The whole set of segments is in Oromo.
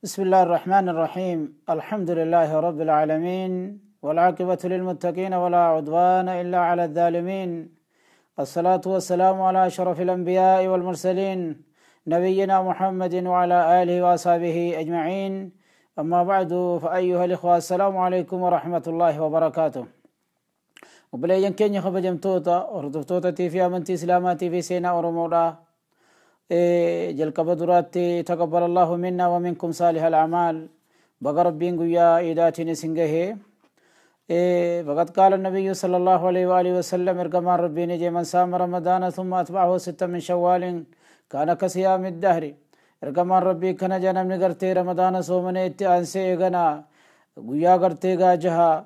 بسم الله الرحمن الرحيم. الحمد لله رب العالمين، والعاقبة للمتقين، ولا عدوان إلا على الظالمين. الصلاة والسلام على أشرف الأنبياء والمرسلين، نبينا محمد وعلى آله وأصحابه أجمعين. أما بعد، فأيها الإخوة، السلام عليكم ورحمة الله وبركاته. Obboleeyyan keenya kabajamtoota hordoftoota TV amantii Islaamaa TV Seenaa Oromoodha. Jalqaba duraatti تقبل الله منا ومنكم صالح الأعمال. Baga Rabbiin guyyaa iidaatiin isin gahe. فقد قال النبي صلى الله عليه وآله وسلم، ergamaan Rabbiin jedhe: من صام رمضان ثم أتبعه ستا من شوال كان كصيام الدهر. Ergamaan Rabbii kana jedha: namni gartee Ramadaana soomane itti aansee eegana guyyaa gartee gaajaha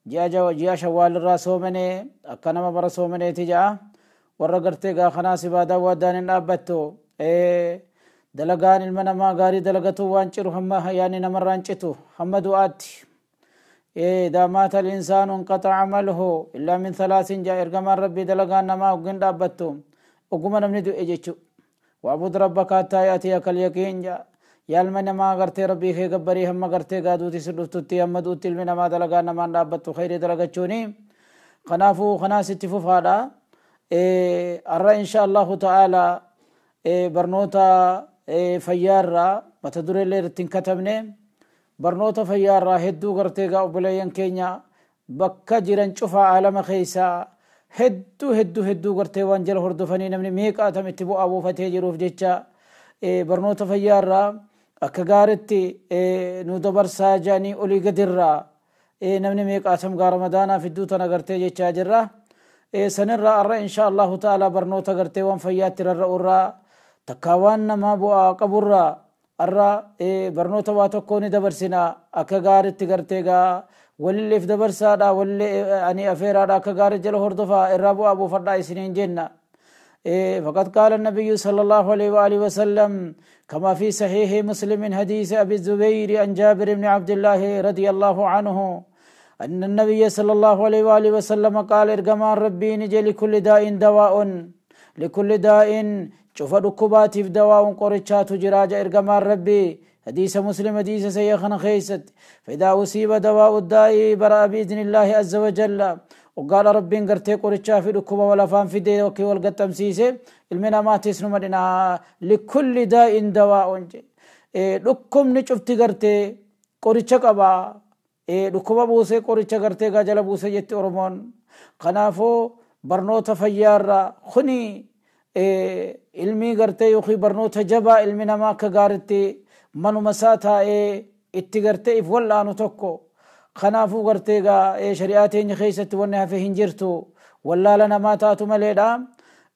ji'a Shawaal irraa soomane akka nama bara soomaneeti ja'a. Warra gartee gaa kanaas ibaadaa waddaan hin dhaabbattu. Dalagaan ilma namaa gaarii dalagatu waan ciru hamma yaani namarraan citu hamma du'aatti. إذا مات الإنسان انقطع عمله إلا من ثلاث jaa ergamaan Rabbii. Dalagaan namaa oggin dhaabbattu ogguma namni du'e jechu. واعبد ربك حتى يأتيك اليقين jaa. Yaa ilma namaa, gartee Rabbii kee gabbarii hamma gartee gaaduuti si dhuftutti. Hamma du'utti ilmi namaa dalagaan namaan dhaabbattu khayrii dalagachuuni. Kanaafuu kanaas itti fufaadha. Arra insha Allahu ta'ala barnoota fayyaarraa, mata dureellee irratti hin katabne, barnoota fayyaarraa hedduu gartee gaa obboleeyyan keenya bakka jiran cufaa aalama keessaa hedduu hedduu hedduu gartee waan jala hordofanii namni meeqaatam itti bu'aa buufatee jiruuf jecha barnoota fayyaarraa akka gaaritti nu dabarsaa jedhanii olii gadirraa namni meeqaatam gaa Ramadaanaaf hedduu tana gartee jechaa jirra. Sanirraa arra insha Allahu ta'ala barnoota gartee waan fayyaatti rarra'urraa takkaa waan namaa bu'aa qaburraa arra barnoota waa tokko ni dabarsina. Akka gaaritti gartee gaa walilleef dabarsaadha, walillee ani afeeraadha, akka gaarii jala hordofaa, irraa bu'aa buufadhaa isiniin jenna. فقد قال النبي صلى الله عليه وآله وسلم كما في صحيح مسلم من حديث أبي الزبير عن جابر بن عبد الله رضي الله عنه أن النبي صلى الله عليه وآله وسلم قال، ergamaan Rabbii ni jedhe: لكل داء دواء. لكل داء، cufa dhukkubaatiif دواء qorichaatu jira ja ergamaan Rabbii. حديث مسلم، حديث صحيح kana keessatti. فإذا أصيب دواء الداء برأ بإذن الله عز وجل. وقال Rabbiin gartee qorichaa fi dhukkuba wal afaan fidee yookiin wal gaxxamsiise ilmi namaatis numa dhinaa. لكل داء دواء, dhukkubni cufti gartee qoricha qaba. Dhukkuba buusee qoricha gartee gaa jala buusee jetti Oromoon. Kanaafuu barnoota fayyaarraa kuni ilmii gartee yookiin barnoota jabaa ilmi namaa akka gaaritti manuma isaa taa'ee itti gartee if wal'aanu tokko. Kanaafuu gartee gaa shari'aa teenya keessatti wanni hafe hin jirtu, wallaala namaa taatu maleedha.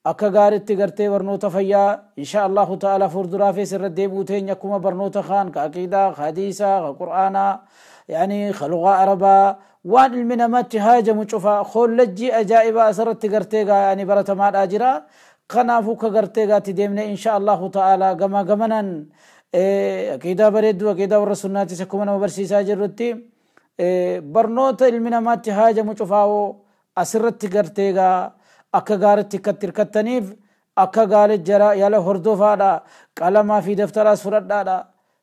Akka gaaritti gartee barnoota fayyaa insha Allahu ta'ala fuulduraafis irra deebi'uu teenya, akkuma barnoota kaan ka aqiidaa, ka hadiisaa, ka qur'aanaa, yani ka lugaa arabaa, waan ilmi namatti haajamu cufa kollejjii ajaa'ibaa asirratti gartee gaa yani baratamaadhaa jira. Kanaafuu ka gartee gaatti deemne insha Allahu ta'ala gama gamanan aqiidaa bareedduu, aqiidaa warra sunnaatis akkuma nama barsiisaa jirrutti barnoota ilmi namaatti haajamu cufaawoo asirratti gartee gaa akka gaaritti akkatti hirkattaniif akka gaarii jara yala hordofaadha. Qalamaa fi daftaraas fudhadhaadha.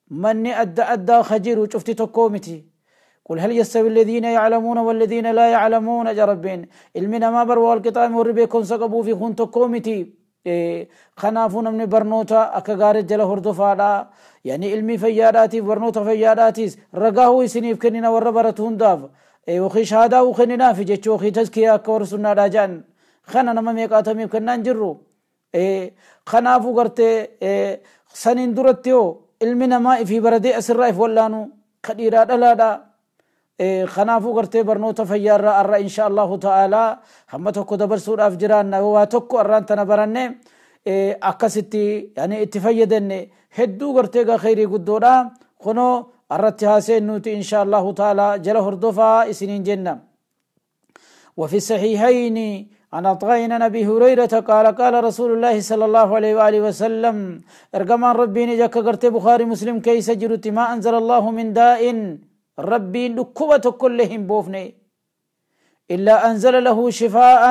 Manni adda addaa ka jiru cufti tokkoo miti. قل هل يستوي الذين يعلمون والذين لا يعلمون ja Rabbiin. Ilmi namaa bar wal qixaame, warri beekumsa qabuu fi kun tokkoo miti. Kanaafuu namni barnoota akka gaarii jala hordofaadha. Yani ilmi fayyaadhaatiif barnoota fayyaadhaatiis ragaahuu isiniif kennina warra baratu hundaaf, yookiin shahaadaahuu kenninaafi jechuu, yookiin tazkiyaa akka warra sunnaadhaa jedhan kana nama meeqaatamiif kennaan jirru. Kanaafuu gartee saniin duratti yoo ilmi namaa ifii baradee asirraa if wallaanu ka dhiiraa dhalaadha. Kanaafuu gartee barnoota fayyaarraa arra insha Allahu ta'ala hamma tokko dabarsuudhaaf jiraanna. Waa tokko arraan tana baranne akkasitti yani itti fayyadanne hedduu gartee gaa khayrii guddoodha. Kunoo arratti haaseen nuti insha Allahu ta'ala jala hordofaa isiniin jenna. وفي الصحيحين عن عطاء عن ابي هريره قال: قال رسول الله صلى الله عليه واله وسلم، ergamaan Rabbii ni jedhe akka gartee Bukhari Muslim keessa jirutti: ما انزل الله من داء، Rabbiin dhukkuba tokkollee hin buufne، إلا أنزل له شفاء،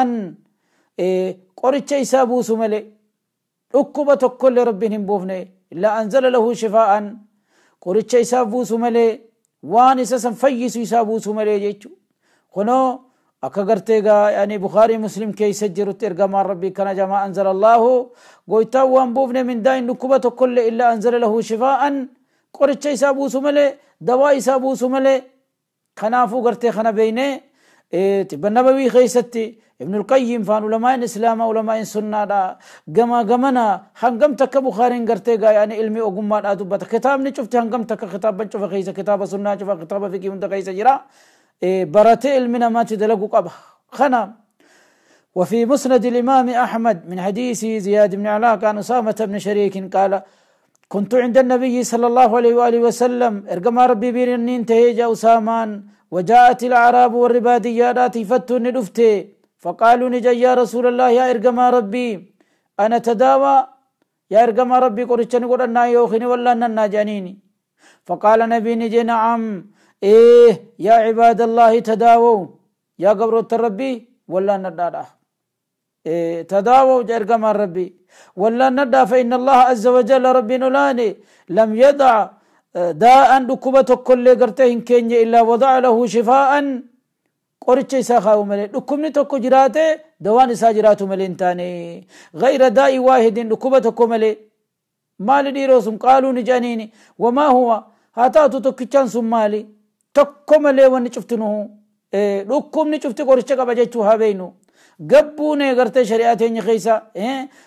qoricha isaa buusu malee. Dhukkuba tokkollee Rabbiin hin buufne إلا أنزل له شفاء. Qoricha isaa buusu malee waan isa san fayyisu isaa buusu malee jechu. Kunoo akka gartee gaa yani Bukhaarii Muslim keessa jirutti ergamaan Rabbii kana jamaa anzala Allahu goytaan waan buufne min daa'in dhukkuba tokkollee illaa anzala lahu shifaa'an qoricha isaa buusu malee dawaa isaa buusu malee. Kanaafuu gartee kana beeynee tibba nabawii keessatti Ibnul Qayyim faan ulamaa'in Islaamaa ulamaa'in sunnaadha gama gamana hangam takka Bukhaariin gartee gaa yaani ilmi ogummaadhaa dubbata. Kitaabni cufti hangam takka kitaaban cufa keessa kitaaba sunnaa cufa kitaaba fiqii hunda keessa jira. Baratee ilmi namaatti dalagu qaba. Kana وفي مسند الإمام أحمد من حديث زياد بن علاء عن أسامة بن شريك قال كنت عند النبي صلى الله عليه وآله وسلم ارقم ربي بيرنين تهيج أسامان وجاءت الأعراب والرباديات فتوا ندفتي فقالوا نجا يا رسول الله يا ارقم ربي أنا تداوى يا ارقم ربي قرشني قرنا يوخني ولا ننا جانيني. فقال نبي نجي نعم إيه يا عباد الله تداووا يا قبر ربي ولا ندادا إيه تداووا يا ارقم ربي ولا ندى فإن الله عز وجل ربي نولاني لم يدع داء ركبة كل قرتهن كيني إلا وضع له شفاء قرتش ساخاو ملي ركبني تكو جراته دوان ساجراتو ملين تاني غير داء واحد ركبة كملي مالي ديروسم قالوا نجانيني وما هو هاتاتو تكيشان سمالي تكملي ونشفتنه إيه ركبني شفت قرتش كبجتو هابينو gabbuune gartee shari'aa teenya keessa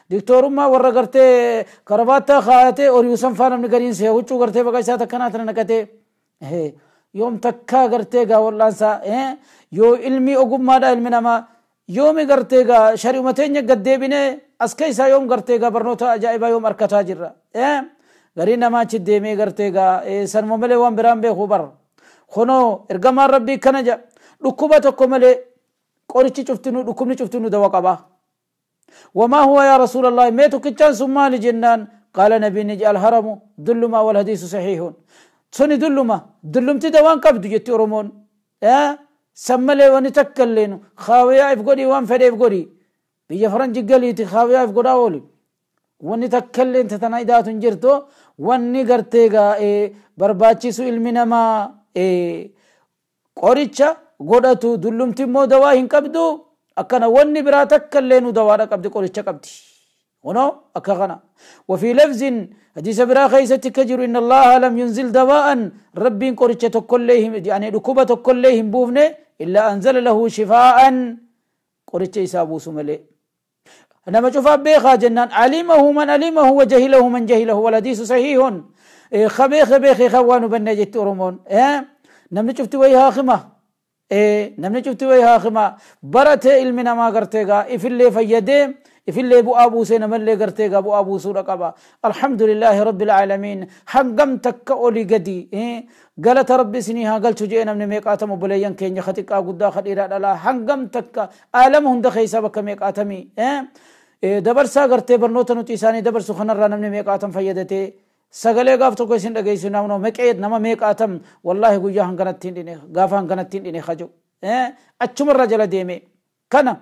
diktoorummaa warra gartee karabaattaa kaayatee oriisan faa namni gariin see huccuu gartee baqa isaa takkanaa tana naqatee yoom takkaa gartee gaa wal'aansaa yoo ilmi ogummaadha ilmi namaa yoomi gartee gaa shari'uma teenya gaddeebinee as keessaa yoom gartee gaa barnoota ajaa'ibaa yoom argataa jirra gariin namaa achi deemee gartee gaa sanuma malee waan biraan beeku bar kunoo ergamaan rabbii kana jedha dhukkuba tokko malee qorichi cuftinu dhukkubni cuftinu dawa qaba. وما هو يا رسول الله ميتو كتشان سمالي جنان قال نبي نجي الهرم دلما والحديث صحيح سني دلما دلمتي دوان قبض جتي أورمون سملي ونتكلين خاوية افقدي وان فدي افقدي بيا فرنج قليتي خاوية افقدا اولي ونتكلين تتنايدات جرتو وني غرتيغا برباچيسو علمنا ما قريچا godhatu dullumti immoo dawaa hin qabdu akkana wanni biraa takka illee nu dawaadha qabdi qoricha qabdi kunoo akka kana وفي لفظ حديث برا خيستي كجر إن الله لم ينزل دواء ربي قريچة تكلهم يعني ركوبة تكلهم بوفنه إلا أنزل له شفاء قريچة يسابو سملي أنا ما شوف بيخا جنان علمه من علمه وجهله من جهله والحديث صحيح خبيخ خبيخ خوان بنجت أرمون نمني شفت ويها خمه namni cufti way haakima barate ilmi namaa gartee gaa ifillee fayyadee ifillee bu'aa buusee namallee gartee gaa bu'aa buusuudha qaba. Alhamdulillaahi rabbil aalamiin hangam takka olii gadi galata rabbi isinii haa galchu jee namni meeqaatama obboleeyyan keenya ka xiqqaa guddaa ka dhiiraa dhalaa hangam takka aalama hunda keessaa bakka meeqaatamii dabarsaa gartee barnoota nuti isaanii dabarsu kanarraa namni meeqaatam fayyadatee sagalee gaaf tokko isin dhageessu namno meqee nama meeqaatam wallaahi guyyaa hanganatti hin dhine gaafa hanganatti hin dhine kajo achumarra jala deeme kana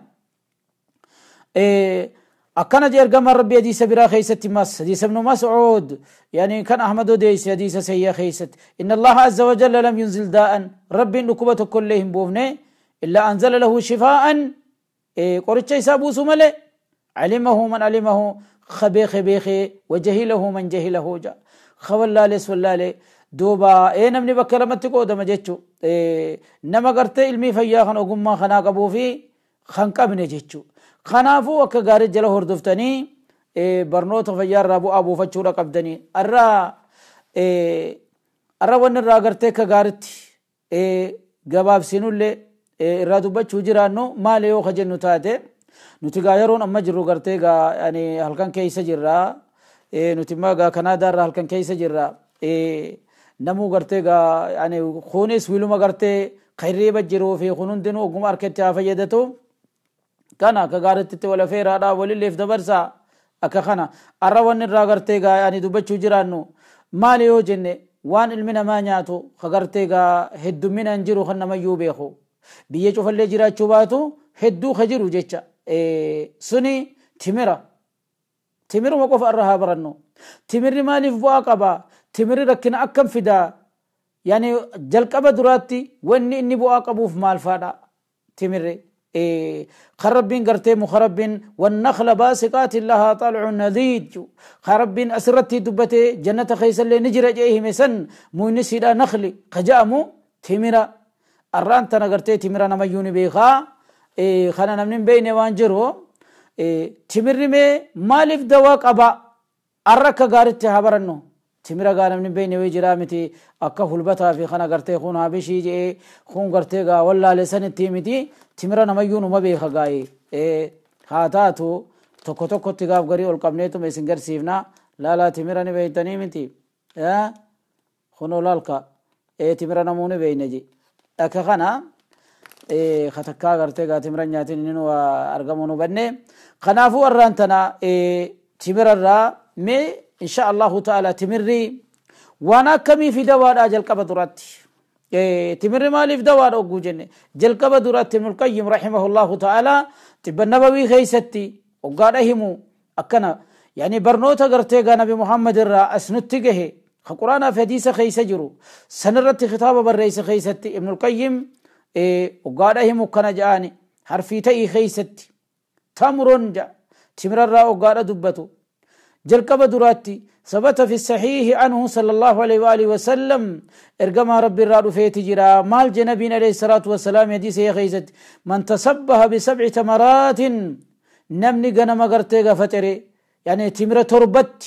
akkana jee ergamaan rabbi hadiisa biraa keessatti mas hadiisa ibnu mas'uud yani kan ahmad odeeyse hadiisa sayya keessatti inna allaha azza wa jalla lam yunzil daa'an rabbiin dhukkuba tokkollee hin buufne illaa anzala lahu shifaa'an qoricha isaa buusu malee alimahu man alimahu خبيخ بيخ وجهله من جهله جا خولالي سولالي دوبا اي نمني بكرمت قودما جچو نما غرت علمي فيا خن اوغما خنا قبو في خن قبنه جچو خنافو اك غار جل هردفتني برنوت فيا رابو ابو فچورا قبدني ارا ارا ون را غرت كغارت غباب سينولي را دبچو جرانو ماليو خجنو تاته nuti gaa yeroon amma jirru gartee gaa yani halkan keessa jirra nuti immoo gaa Kanaadaarra halkan keessa jirra namuu gartee gaa yani kunis wiluma gartee hirriiba jiruu fi kun hundinuu oguma harkatti haa fayyadatu kana akka gaaritti wal afeeraadhaa walilleef dabarsaa akka kana arra wanni irraa gartee gaa yani dubbachuu jiraannu maali yoo jenne waan ilmi namaa nyaatu ka gartee gaa heddumminaan jiru kan namayyuu beeku biyya cufallee jiraachuu baatu hedduu ka jiru jecha suni timira timiruma qofa irra haa barannu timirri maaliif bu'aa qaba Timirri rakkina akkam fidaa? Yani jalqaba duraatti wanni inni bu'aa qabuuf maal faadha timirri? Kan Rabbiin gartee muka Rabbiin wannakla baasiqaatin lahaa xalcun nadiid, kan Rabbiin asirratti dubbatee jannata keessallee ni jira jee hime san, muyni siidha nakli ka ja'amu timira. Arraan tana gartee timira namayyuu ni beekaa. Kana namni hin beekne waan jiru. Timirri mee maaliif dawaa qaba? Arra akka gaaritti haa barannu. Timira gaa namni hin beekne wayii jiraa miti. Akka hulbataa fi kana gartee kun habishii jedhee kun gartee gaa wallaale sanitti miti. Timira namayyuu numa beeka gaa'ee. Haa taatu, tokko tokkotti gaaf garii ol qabneetuma isin garsiifna. Laalaa, timira ni beektanii miti? Kunoo laalka, timira namuu ni beekne ji. Akka kana katakkaa gartee gaa timira nyaatiin inni nu argamu nu banne. Kanaafuu warraan tana timirarraa mee insha Allahu ta'ala timirri waan akkamii fi dawaadhaa jalqaba duratti? Timirri maaliif dawaadha ogguu jenne, jalqaba duratti Ibnul Qayyim rahimahullahu ta'ala Xibba Nabawii keessatti oggaadha himu akkana, yani barnoota gartee gaa Nabi Muhammad irraa as nutti gahe, ka Quraanaa fi hadiisa keessa jiru sanirratti kitaaba barreesse keessatti Ibnul Qayyim oggaadha himu kana ja'ani, harfii ta'ii keessatti tamrun ja'a. Timirarraa oggaadha dubbatu, jalqaba duraatti ثبت في الصحيح عنه صلى الله عليه وآله وسلم، إرجما ربي الرادو فيتي جرا مال جنبين عليه الصلاة والسلام حديث خيزت: من تصبح بسبع تمرات، نمني غنم غرتي فتري، يعني تمرة تربت،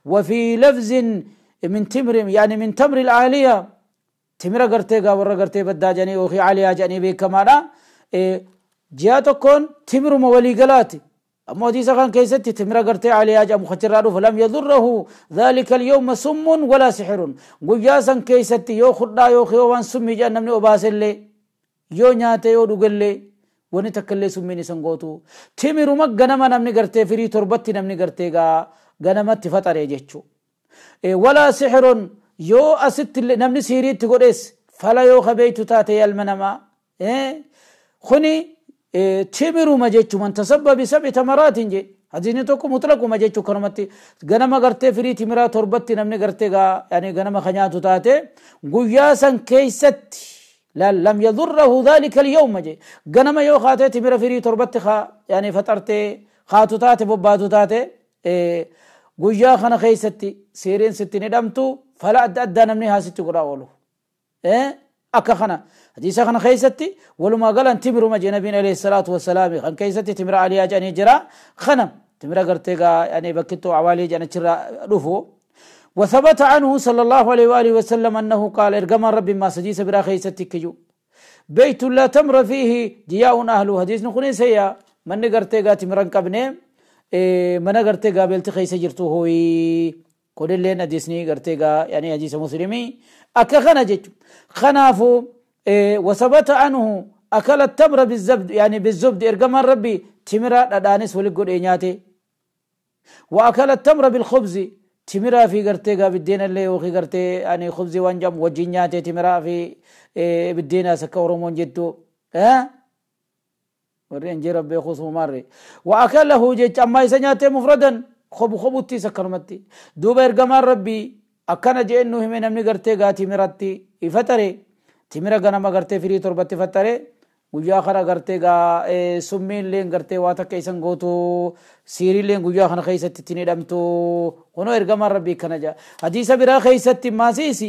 وفي لفظ من تمر، يعني من تمر العالية، تمرة غرتي ورا غرتي بدا جاني وخي عالية جاني بكمالا جاء تمر مولي قلاتي. أما حديث كان كيست تمرة قرتي عليها جاء مخجر، فلم يضره ذلك اليوم سم ولا سحر. قياسا كيست يو خدا يو خيوان سمي جاء نمني أباسل يو نياتي يو دقل wani takka illee summiin isan gootu. Timiruma ganama namni gartee firii 7tti namni gartee gaa ganamatti faxaree jechuu. Walaa sixirun, yoo asitti namni siiriitti godhes fala yoo kabeeytu taate yalma namaa kuni timiruma jechuu. Man tasabba bisab'i tamaraatin je hadiisni tokko mutlaquma jechuu. Kanumatti ganama gartee firii timiraa 7tti namni gartee gaa yani ganama ka nyaatu taate, guyyaa san keeysatti لم يضره ذلك اليوم جي. غنما يو خاته تمر فري تربت خا يعني فطرته خاتو تاتي بوباتو تاتي، guyyaa kana keessatti seereen sitti ni dhamtu, fala adda addaa namni haa sitti godhaa oolu. Akka kana hadiisa kana keessatti walumaa galan timiruma jee nabiin alayhi salaatu wassalaami. Kan keessatti timira aliyaa jedhanii jira. Kana timira gartee gaa yani bakkittuu awaalii jedhan achirraa dhufu. وثبت عنه صلى الله عليه وآله وسلم أنه قال، إرجما ربي ما سجيس برا خيستك بيت لا تمر فيه جياء أهله. حديث نخوني سيا من نقرتي قاتي مرن قبني إيه من نقرتي قابلت خيس جرتو هوي كل اللي حديثني قرتي يعني حديث مسلمي أكا خنا جيت خنافو. إيه، وثبت عنه أكل التمر بالزبد، يعني بالزبد. إرجما ربي تمرة دانس ولقول إنياتي. وأكل التمر بالخبز، تمرة في قرتي بالدين اللي وخي قرتي يعني خبز وانجم وجينياتي تمرة في إيه بالدين سكورمون جدو ها warri injira beekus marre. وأكله jecha amma isa nyaatee مفردا خب خبوtti sakkanumatti. Duuba ergamaan Rabbii akkana jeen nu hime: namni gartee gaa timiratti ifatare, timira ganama gartee firii 7tti fattare, guyyaa kana gartee gaa summiin leen gartee waa takka isan gootu, siiriilleen guyyaa kana keessatti ittiin hidhamtu. Kunoo ergamaan Rabbii akkana jaa. Hadiisa biraa keessatti maasiisi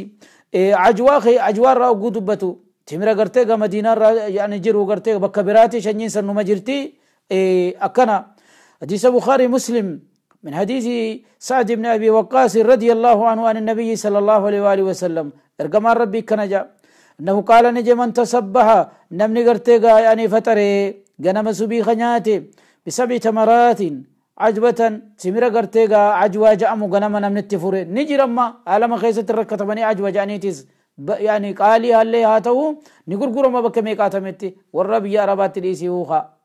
ajwaa ajwaa irraa ogguu dubbatu, timira gartee gaa Madiinaa irraa yani jiru gartee bakka biraati shanyiin san numa jirti. Akkana hadiisa Bukhari Muslim من حديث سعد بن أبي وقاص رضي الله عنه عن النبي صلى الله عليه وآله وسلم، إرجما ربي كنجا أنه قال نجي: من تصبح، نمني غرتي يعني فتري غنم سبي خنياتي، بسبع تمرات عجوة، تمر غرتي عجوة جأمو غنم نمني تفوري نجرما عالم خيسة الركتبني عجوة جانيتيز يعني قالي هل هاتو نغرغر ما بك ميقاتمتي والرب يا ربات ليسي وخا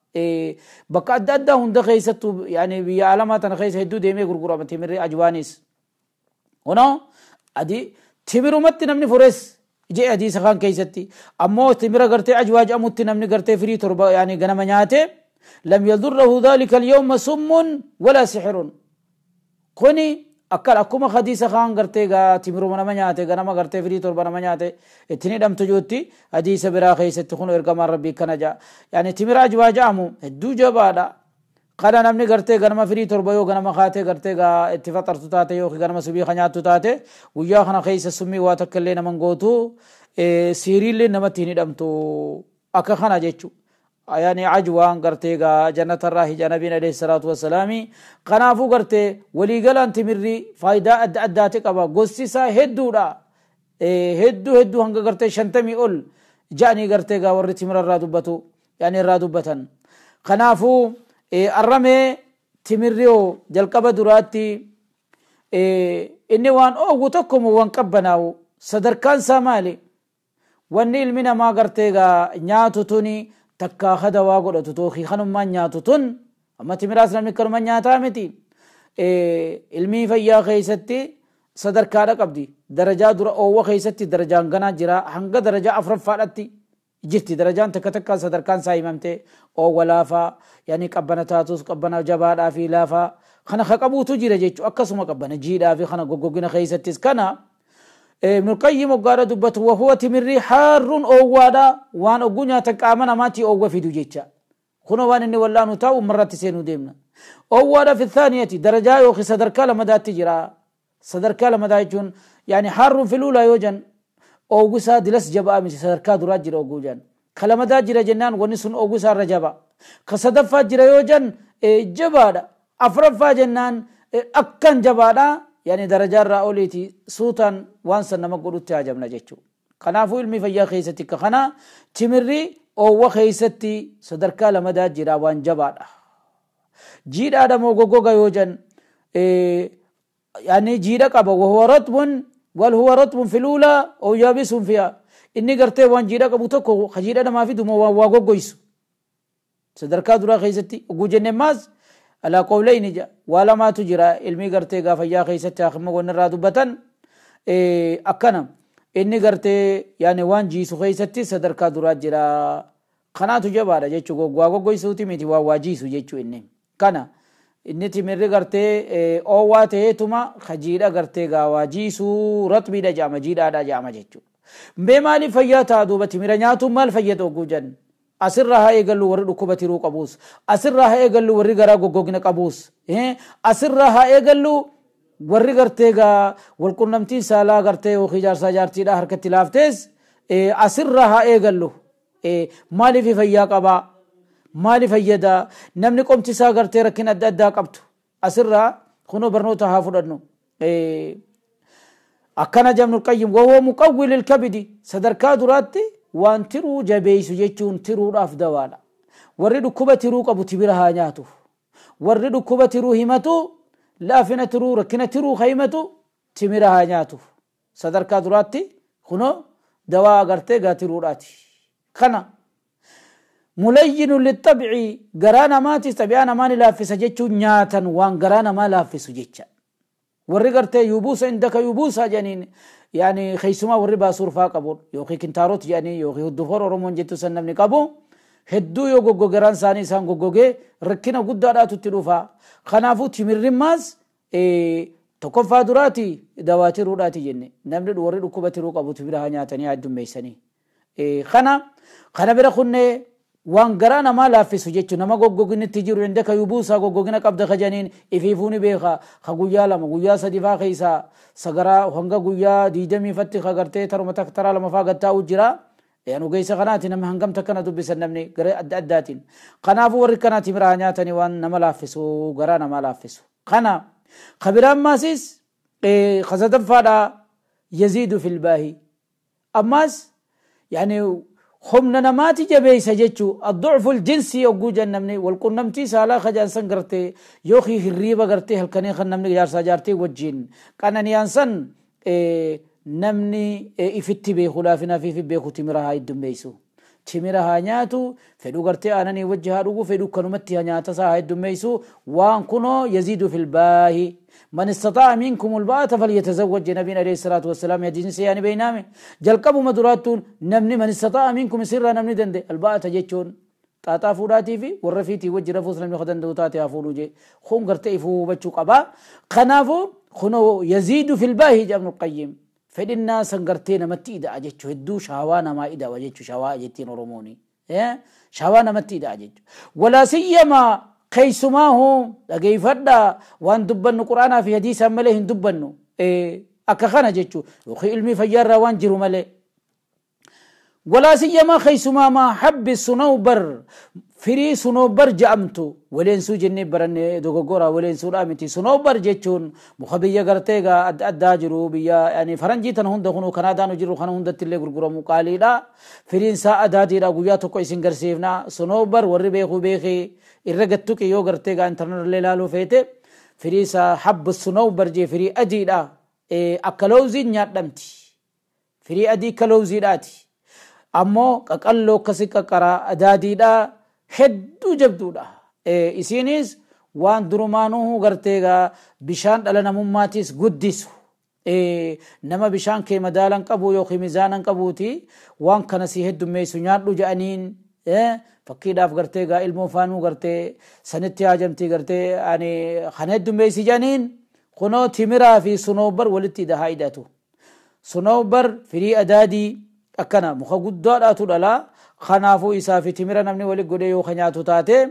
bakka adda addaa hunda keessattuu yani biyya alamaa tana keessa hedduu deemee gurgurama timirri ajwaanis. Kunoo adi timirumatti namni fures jee hadiisa kan keessatti. Ammoo timira gartee ajwaa jedhamutti namni gartee firii 7 yani ganama nyaate, لم يضره ذلك اليوم سم ولا سحر. Kuni Akka akkuma hadiisa kaan gartee gaa timiruma nama nyaate ganama gartee firii 7 nama nyaate ittiin hidhamtu juutti hadiisa biraa keessatti kun ergamaan rabbii kana ja'a. Yaani timira ajwaa ja'amu hedduu jabaadha. Kana namni gartee ganama firii 7 yoo ganama kaatee gartee gaa itti faxartu taate yookiin ganama subii kan nyaattu taate guyyaa kana keessa summii waa takka illee naman gootu siiriillee namatti hin hidhamtu akka kana jechuudha. Yani ajwaan gartee gaa jannatarraa hija nabiin alayhi salaatu wassalaami. Kanaafuu gartee waliigalaan timirri faayidaa adda addaati qaba. Gosti isaa hedduudha. Hedduu hedduu hanga gartee 50 ol ja'anii gartee gaa warri timira irraa dubbatu yaani irraa dubbatan. Kanaafuu arramee timirri hoo jalqaba duraatti inni waan oowwu tokkomoo waan qabbanaa'u sadarkaan isaa maali? Wanni ilmi namaa gartee gaa nyaatu tuni takkaa hadawaa godhatu tookii kanummaan nyaatu tun amma timiraas namni kanuma nyaataa miti. Ilmii fayyaa keessatti sadarkaadha qabdi. Darajaa dura oowwa keessatti darajaan ganaa jira hanga darajaa 4ffaadhatti jirti. Darajaan takka takkaan sadarkaan isaa himamte oowwa laafaa yaani qabbana taatus qabbana jabaadhaa fi laafaa kana ka qabuutu jira jechuudha. Akkasuma qabbana jiidhaa fi kana goggogina keessattis kana ابن القيم قال دبته وهو تمري حار أوادا وان أغنيا تقامنا ماتي أو في دوجيتشا خنو وان إني ولا نتاو مرة تسينو ديمنا أوادا في الثانية درجة يوخي صدر كلمة دات تجرا صدر كلمة دايجون يعني حار في الأولى يوجن أو جسا دلس جبا مش صدر كادر جرا أوجن كلمة دات جرا جنان ونسون أو جسا رجبا كصدف جرا يوجن جبا أفرف جنان أكن جبا يعني درجة رأوليتي سوتان وانسان نما قلو تاجمنا جيتشو. قنافو علمي فيا خيستي كخنا تمري أو وخيستي صدركا لمدى جرا وان جبار جير آدم وغوغا يوجن يعني جيرك أبا وهو رطب وهو رطب في الأولى أو يابس فيها إني قرتي وان جيرك أبو تكو خجير أنا ما في دمو وغوغويسو صدركا درا خيستي وجن ماز على قولين جا ولا ما تجرى علمي قرتي غافيا خيستي أخمه ونرى دبتن أكنا إني قرتي يعني وان جيسو خيستي صدركا درا جرا قناتو جبارة جيتشو غوغويسو تيمتي واجيسو جيتشو إني كنا إني تمر قرتي أوواته تما خجيرة قرتي غواجيسو رطبي دا جامع جيرا دا جامع جيتشو بمالي فياتا دوبة تمر نياتو مال فياتو جوجن asirraa haa eegallu warri dhukkuba tiruu qabuus asirraa haa eegallu warri garaa goggogna qabuus asirraa haa eegallu warri gartee gaa walqunnamtiin saalaa gartee yookiin jaarsaa jaartiidhaa harkatti laaftees asirraa haa eegallu maaliif fayyaa qabaa maaliif fayyadaa namni qomti isaa gartee rakkina adda addaa qabtu asirraa kunoo barnoota haa fudhannu akkana Ibnul Qayyim wahuwa muqawwi lilkabidi sadarkaa duraatti waan tiruu jabeessu jechuun tiruudhaaf dawaadha. Warri dhukkuba tiruu qabu timira haa nyaatu. Warri dhukkuba tiruu himatu laafina tiruu rakkina tiruu himatu timira haa nyaatu. Sadarkaa duraatti kunoo dawaa agartee gaa tiruudhaati. Kana mulayyinu lixabci garaa namaatis xabi'aa namaa ni laaffisa jechuun nyaatan waan garaa namaa laaffisu jecha. Warri gartee yubuusa indaka yubuusa jedhaniin يعني خيسما وري باسور فاقبون يوخي كنتاروت يعني يوخي هدفور أورمون جتو سنمني قبو هدو يوغو غران ساني سان غوغوغي ركنا قداراتو تلوفا خنافو تمر رماز تكفى دراتي دواتي روداتي جنة نمني وري ركوبة روك أبو تبرها نياتني عدم ميسني خنا خنا برخونه waan garaa namaa laaffisu jechuun nama goggoginitti jiru indaka yubuusaa goggogina qabda kajaniin ifiifuu ni beeka ka guyyaa 2 guyyaa 3 faa keessaa sagaraa hanga guyyaa 20 fatti ka gartee taruma takka taraa 2 faa gattaa'u jira. Yaanu geessa kanaati nama hangam takkana dubbisan namni gara adda addaatiin. Kanaafuu warri kanaati biraa nyaatanii waan nama laaffisu garaa namaa laaffisu. Kana kabiraan maasis kasadaffaadha yaziidu filbaahi. Ammaas yaani humna namaati jabeessa jechuu adducfu aljinsii yogguu jennamni walqunnamtii saalaa kajaansan gartee yookiin hirriiba gartee halkanii kan namni jaarsaa jaartii wajjin qananiyaan san namni ifitti beeku laafina fi beeku timira haa heddummeessu. Timira haa nyaatu fedhuu gartee aananii wajji haa dhugu fedhuu kanumatti haa nyaata isaa haa heddummeessu waan kunoo yaziidu filbaahi. من استطاع منكم الباءة فليتزوج نبينا عليه الصلاة والسلام يدين سياني بينامي جلقبوا مدراتون نمني من استطاع منكم سرا نمني دند الباءة جيتشون تاتا فوراتي في والرفيتي وجه رفوس نمني خدن دوتاتي أفولو جي خون قرتي فو بچو قبا خنافو Kunoo yaziidu fil baahi jedha Ibnul Qayyim. Fedhinnaa san gartee namatti ida'a jechuu, hedduu shahawaa namaa ida'a jechuu, shahawaa jettiin Oromooni. Shahawaa namatti ida'a jechuu. Walaa siyyamaa keessumaahu dhageeffadhaa, waan dubbannu Quraanaa fi hadiisaan malee hin dubbannu. Akka kana jechuu yookiin ilmi fayyaarraa waan jiru malee. Walaa siyyamaa keessumaa maa habbi sunawbar, firii sunoobar ja'amtu, waleensuu jennee baranne, dogoggora, waleensuudhaa miti. Sunoobar jechuun muka biyya gartee egaa adda addaa jiru, biyya yani faranjii tana hunda, kunuu Kanaadaan jiru kana hundatti illee gurguramu, qaaliidha. Firiin isaa adaadiidha, guyyaa tokko isin garsiifna. Sunoobar warri beekuu beekee irra gattuqi, yoo gartee egaa intarneetillee ilaaluu feete, firii isaa habba sunoobar jee, firii adiidha. Akka lawziin nyaadhamti. Firii adii akka lawziidhaati. Ammoo qaqalloo akkasi qaqqaraa adaadiidha. Hedduu jabduudha. Isiinis waan durumaanuu gartee egaa bishaan dhala namummaatiis guddisu. Nama bishaan kee madaalan qabu yookiin mizaanan qabuuti waan kana si heddummeessu nyaadhu jedhaniin. Fakkiidhaaf gartee egaa ilmoo faanuu gartee sanitti haajamtii gartee ani kana heddummeessi jedhaniin, kunoo timiraa fi sunoobar walitti haa hidhatu. Sunoobar firii adaadii akkana muka guddaadhaatu dhala. Kanaafuu isaa fi timira namni walitti godhee yoo nyaatu taate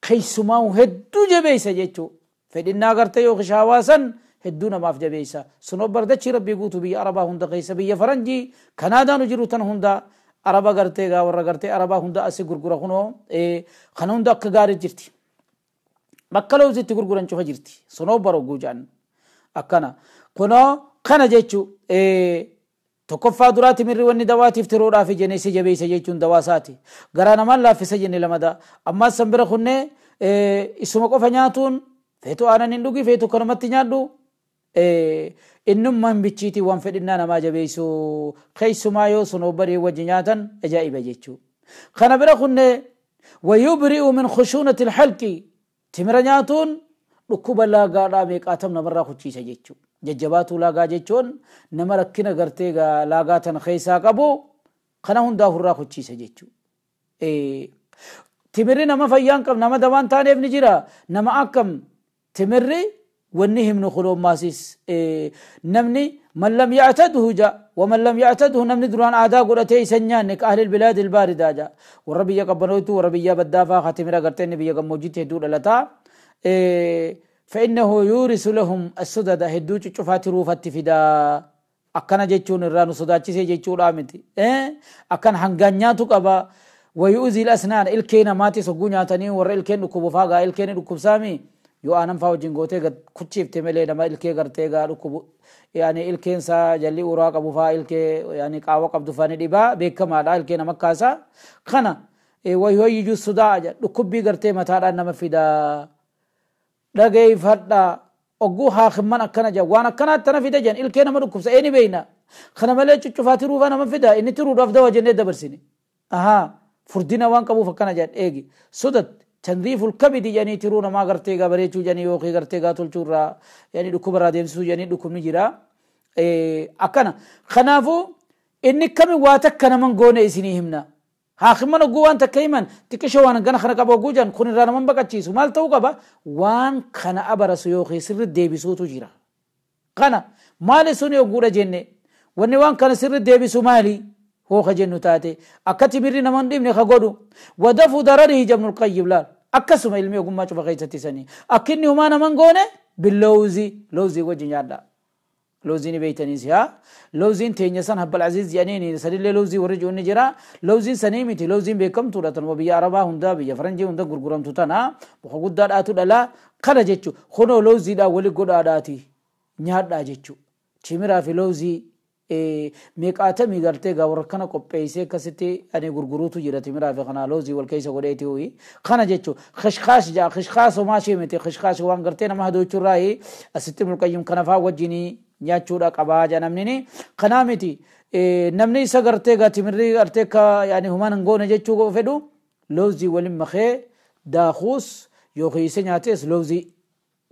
keessumaa hedduu jabeessa jechuudha. Fedhinnaa gartee yookiin shaawaa san hedduu namaaf jabeessa. Sunoobar dachii rabbii guutuu biyya Arabaa hunda keessa, biyya faranjii Kanaadaanu jiru tan hunda, Araba gartee gaa warra gartee Arabaa hunda asii gurgura, kunoo kana hunda akka gaarii jirti. Bakka lawzitti gurguran cufa jirti. Sunoobar hogguu jedhan akkana. Kunoo kana jechuu tokkoffaa duraa timirri wanni dawaatiif tiruudhaaf jennee si jabeessa jechuun dawaa isaati. Garaa namaan laaffisa jenne lamada. Ammaas san bira kunnee isuma qofa nyaatuun, feetu aanan hin dhugi, feetu kanumatti nyaadhu. Innummaan bichiitii waan fedhinnaa namaa jabeessu, keessumaa yoo sunoobarii wajji nyaatan ajaa'iba jechuu. Kana bira kunnee wayubri'u min khushuunati alhalqi, timira nyaatuun dhukkuba laagaadhaa meeqaatam namarraa kuchiisa jechuu. Jajjabaatuu laagaa jechuun nama rakkina gartee laagaa tana keessaa qabu kana hundaa ofirraa kuchiisa jechuu. Timirri nama fayyaan qab, nama dawaan taaneef ni jira. Nama akkam timirri wanni himnu kulommaasis namni man lam yactadhu ja waman lam yactadhu, namni duraan aadaa godhatee isa nyaanne, ka ahli albilaadi albaaridaa ja, warra biyya qabbanootu, warra biyya baddaafaa ka timira gartee inni biyya gammoojjitti hedduu dhalataa. فإنه يورث لهم السدد, hedduu cuccufaatti ruufatti fidaa. Akkana jechuun irraa nu sodaachisee jechuudha miti. Akkan hangaan nyaatu qaba. ويؤذي الأسنان, ilkee namaatis hogguu nyaatanii warra ilkeen dhukkubu faa gaa, ilkeen dhukkubsaami, yoo aanan faa wajjin gootee gad kuchiifte malee, nama ilkee gartee gaa dhukkubu yani ilkeen isaa jalli uraa qabu faa, ilkee yani qaawa qabdu faa ni dhibaa, beekamaadha, ilkee nama kaasaa. Kana ويهيج الصداع, dhukkubbii gartee mataadhaan nama fidaa. Dhageeffadhaa, ogguu haakimman akkana jedhan, waan akkanaatti tana fida jedhan, ilkee nama dhukkubsa eeni beeyna. Kana malee cuccufaa tiruufaa nama fida, inni tiruudhaaf dawa jennee dabarsine. Ahaa, furdina waan qabuuf akkana jedhan. Eegi sodat تنظيف الكبد jedhanii, tiruu namaa gartee gaa bareechuu jedhanii yookiin gartee gaa tolchuu irraa yani dhukkuba irraa deemsisuu jedhanii dhukkubni jira akkana. Kanaafuu inni kami waa takka naman goone isinii himna. Haakimman ogguu waan takka himan, xiqqisho waan gana kana qaba ogguu jedhan, kun irraa naman baqachiisu maal ta'uu qaba? Waan kana abarasu yookiin sirri deebisuutu jira. Kana maali suni ogguudha jenne, wanni waan kana sirri deebisu maali hoo ka jennu taate, akka timirri naman dhibne ka godhu, ودفع ضرره jedha Ibnul Qayyim. Laal, akkasuma ilmi ogummaa cufa keessatti sanii akka inni humaa naman goone, باللوز, lawzii wajji nyaadha. Lawzii ni beeytaniis haa, lawziin teenya san habbal aziz jedhaniini sanillee lawzii warri jiru ni jira. Lawziin sanii miti, lawziin beekamtuudha, tanuma biyya Arabaa hunda, biyya faranjii hunda gurguramtu tana, muka guddaadhaatu dhala kana jechu. Kunoo lawziidhaan wali godhaadhaati nyaadhaa jechu. Timiraa fi lawzii meeqaatamii gartee gaa warra kana qopheessee akkasitti ani gurguruutu jira, timiraa fi kana lawzii wal keessa godheeti hoyi kana jechu. Khishkaash jaa, khishkaash homaa ishee miti, khishkaash waan gartee nama hadoochurraayi asitti Ibnul Qayyim kana faa wajjinii nyaachuudha qabaa jaa. Namni kanaa miti, namni isa gartee gaa timirri gartee ka yaani humaan hin goone jechuu fedhu, lawzii waliin makee daakuus yookiin isa nyaates lawzii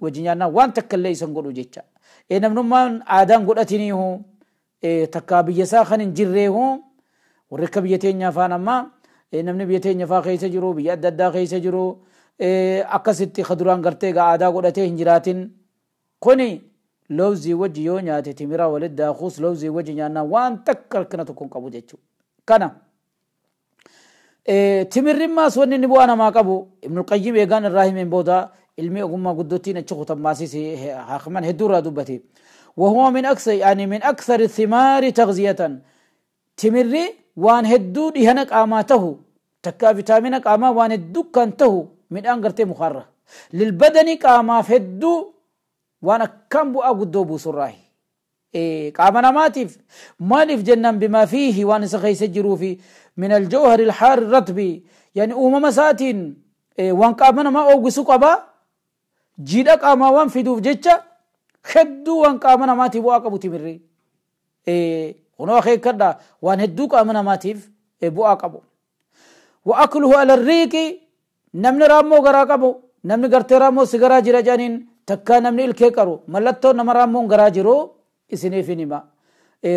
wajjin nyaannaa waan takka illee isan godhu jecha. Namnummaan aadaan godhatiniihu takka biyya isaa kan hin jirreehu, warri akka biyya teenya afaan ammaa namni biyya teenya faa keessa jiru, biyya adda addaa keessa jiru, akkasitti ka duraan gartee gaa aadaa godhatee hin jiraatin, kuni Lawzii wajji yoo nyaate timira walitti daakuus lawzii wajji nyaannaa waan takka rakkina tokko hin qabu jechuudha. Kana timirrimmaas wanni inni bu'aa namaa qabu Ibnul Qayyim eegaan irraa himeen booda ilmi ogummaa guddottiin achi kutammaasiis haakiman hedduu irraa dubbate. وهو من أكثر يعني من أكثر الثمار تغذية تمري وان هدو دهنا قاماته تكا فيتامين قاما وان هدو كانته من أنقرتي مخرة للبدن قاما فدو وانا كم بؤا قدو بوسراهي إيه قاما نماتف مالف جنان بما فيه وان سخي سجروا في من الجوهر الحار الرطبي يعني أمم ساتين إيه وان قاما ما أوغسو قبا جيدا قاما وان في دوف جتشا خدو وان قاما نماتف بؤا قبو تمري إيه هنا خير كدا وان هدو قاما نماتف إيه بؤا قبو وأكله على الريق نمن رامو غرا قبو نمن غرتي رامو سيغرا جرا جانين takka namni ilkee qaru mallattoo nama raammoon garaa jiru isiniif hin hima.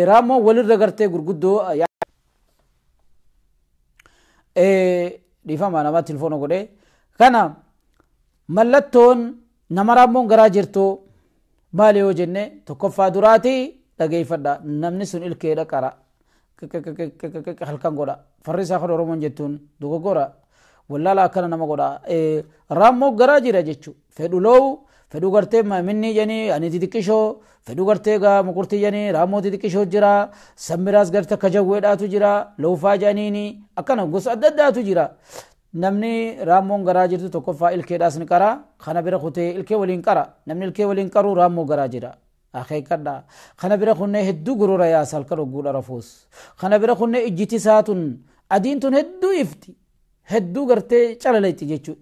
Raammoon walirra gartee gurguddoo dhiifama nama tilfoona godhe. Kana mallattoon nama raammoon garaa jirtu maali yoo jenne tokkoffaa duraati dhageeffadha. Namni sun ilkeedha qara. Halkan godha. Farri isaa kan Oromoon jettuun dogoggora. Wallaala akkana nama godha. Raammoo garaa jira jechuudha. Fedhu loowu fedhu gartee minni jedhanii ani xixiqqishoo fedhu gartee gaa mukurtii jedhanii raammoo xixiqqishoo jira sammiraas gartee akka jawweedhaatu jira loofaa jedhaniini akkana gosa adda addaatu jira. Namni raammoon garaa jirtu tokkoffaa ilkeedhaas ni qara kana bira kutee ilkee waliin qara namni ilkee waliin qaru raammoo garaa jira. Akeekadha. Kana bira kunnee hedduu gurura yaasa halkan ogguudha rafuus. Kana bira kunnee ijjiti isaa tun adiin tun hedduu ifti hedduu gartee calaleetti jechuudha.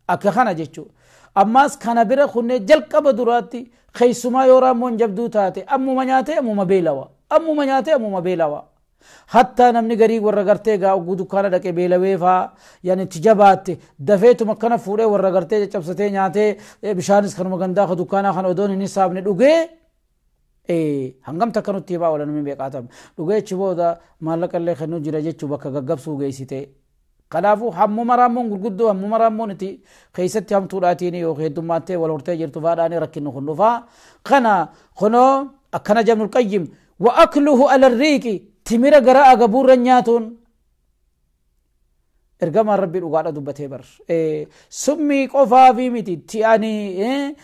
Akka kana jechuudha. Ammas kana bira kunnee jalqaba duraatti keessumaa yoo raammoon jabduu taate ammuma nyaatee ammuma beelawa. Ammuma nyaatee ammuma beelawa. Hatta namni garii warra gartee gaa ogguu dukkaana dhaqee beelawee faa yaani itti jabaatte dafeetuma akkana fuudhee warra gartee caccabsatee nyaatee bishaanis kanuma gandaa ka dukkaanaa kana odoon hin hisaabne dhugee hangam takka nutti himaa oola namni beekaatama. Dhugee achi booda maallaqa illee kennuu jira jechuu bakka gaggabsuu geessite. Kanaafuu hammuma raammoon gurguddoo hammuma raammoon itti keessatti hamtuudhaatiin yookiin heddummattee wal hortee jirtu faadhaan rakkinni kun dhufaa. Kana kunoo akkana Ibnul Qayyim wa akluhu ala riiqi timira garaa agabuurra nyaatuun ergamaan rabbii dhugaadha dubbatee bar. Summii qofaa fi miti ti'anii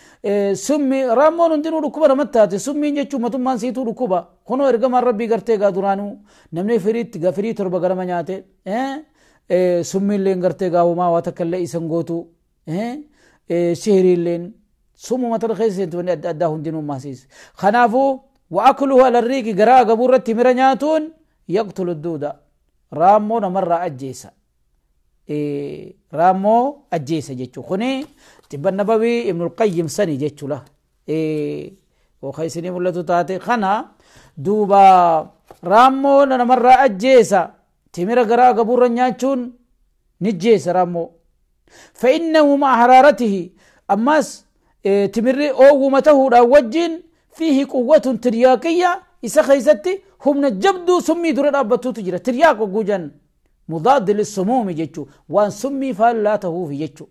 summii raammoon hundinuu dhukkuba namatti taate summiin jechuun matummaan siituu dhukkuba. Kunoo ergamaan rabbii gartee gaa duraanuu namni firiitti firii torba garama nyaate summiilleen gartee gaawumaa waa takka illee isan gootu sihiriilleen summuma tana keessa seentu wanni adda addaa hundinuu maasiis. Kanaafuu وأكله على الريق غرا غبورة تمر نياتون يقتل الدودة رامو نمر أجيسا رامو أجيسا جيتشو خني تبا النبوي ابن القيم سني جيتشو له وخيسني ملتو تاتي خنا دوبا رامو نمر أجيسا تمر غرا غبورة نياتون نجيسا رامو فإنه مع حرارته أماس تمر أو مته وجين فيه قوة ترياقية إذا خيستي هم نجبدو سمي درر أبتو تجرى ترياق وجوجا مضاد للسموم جتشو وان سمي فلا تهو في جتشو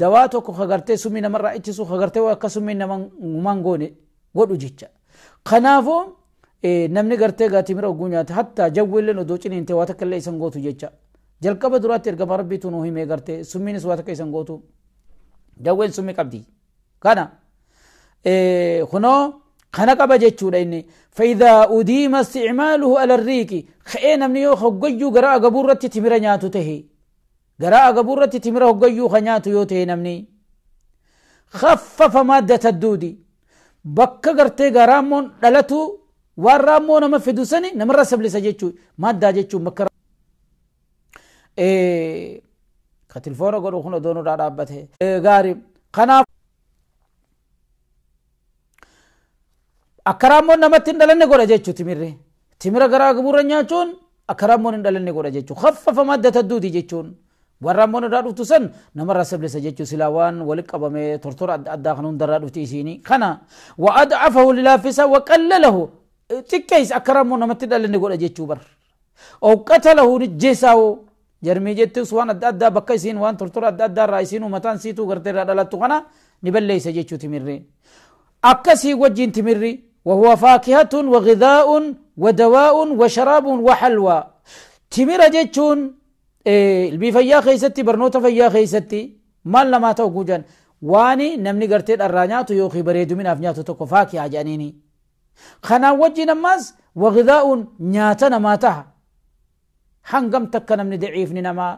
دواتك خغرتي سمي نمر إتسو خغرتي وكسمي نمان غودو جتشا خنافو نمني غرتي غاتي مرو غونيات حتى جويل ندوچني انت واتك اللي سنغوتو جتشا جلقب درات ارغب ربي تنوهي مي غرتي سمي نسواتك سنغوتو جويل سمي قبدي كان خنو خنا قبا جچودا اني فاذا اديم استعماله على الريق خين من يو خغيو غرا غبورتي تمر نياتو تهي غرا غبورتي تمر خغيو خنياتو يو تهي نمني خفف ماده الدود بك غرتي غرامون دلتو ورامون ما فدوسني نمر سبلس جچو ماده جچو مكر كتلفورو غدو خنو دونو دابته غاري خنا Akka raammoon namatti hin dhalanne godha jechuu timirri. Timira garaa gabuurra nyaachuun akka raammoon hin dhalanne godha jechuu. Khaffafa maddata duuti jechuun. Waan raammoon irraa dhuftu san namarraa sablisa jechuu silaa waan walitti qabamee tortora adda addaa kan hundarraa dhufti isiini. Kana wa ad'afahu lilaaffisa wa qallalahu xiqqeessa akka raammoon namatti hin dhalanne godha jechuu bar. Aw qatalahu nijjeessaa'u jarmii jettus waan adda addaa bakka isiin waan tortora adda addaa irraa isiin mataan siituu gartee irraa dhalattu kana ni balleessa jechuu timirri. Akkasii wajjin timirri وهو فاكهة وغذاء ودواء وشراب وحلوى. timira jechuun ilbii fayyaa keessatti, barnoota fayyaa keessatti maal namaa ta'u guujan waani namni gartee dharraa nyaatu yookiin bareeduminaaf nyaatu tokko faakihaa jedhaniini. Kanaan wajjin ammaas wagidaa'uun nyaata namaa taha. Hangam takka namni daciifni namaa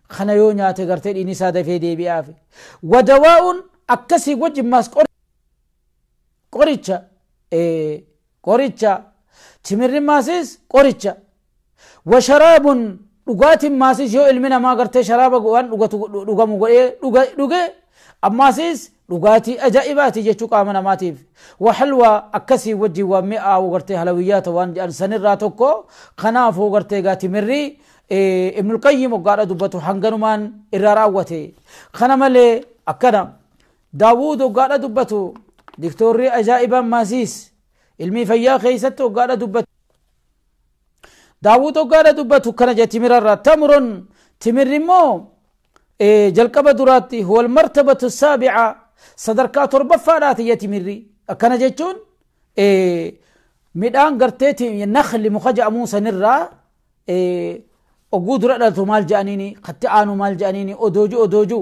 kana yoo nyaate gartee dhiigni isaa dafee deebi'aaf. Wadawaa'uun akkasii wajjin maas qoricha qoricha timirri maasis qoricha. Washaraabun dhugaatiin maasis yoo ilmi namaa gartee sharaaba waan dhugatu dhugamu godhee dhuge ammaasis dhugaatii ajaa'ibaati jechuu qaama namaatiif. Waxalwaa akkasii wajjin waan mi'aawu gartee halawiyyaata waan jedhan sanirraa tokko. Kanaafuu gartee egaa timirri Ibnul Qayyim hoggaadha dubbatu hanganumaan irraa raawwate. Kana malee akkana Daawud hoggaadha dubbatu diktoorri ajaa'ibaan maasiis ilmii fayyaa keessatti hoggaadha dubbatu. Daawud hoggaadha dubbatu kana jee timirarraa tamrun timirri immoo jalqaba duraatti huwal martabatu saabica sadarkaa torbaffaadhaati jee timirri. Akkana jechuun midhaan gartee nakli muka jedhamuu sanirraa oguu dura dhalatu maal jedhaniini katti aanu maal jedhaniini odooju odooju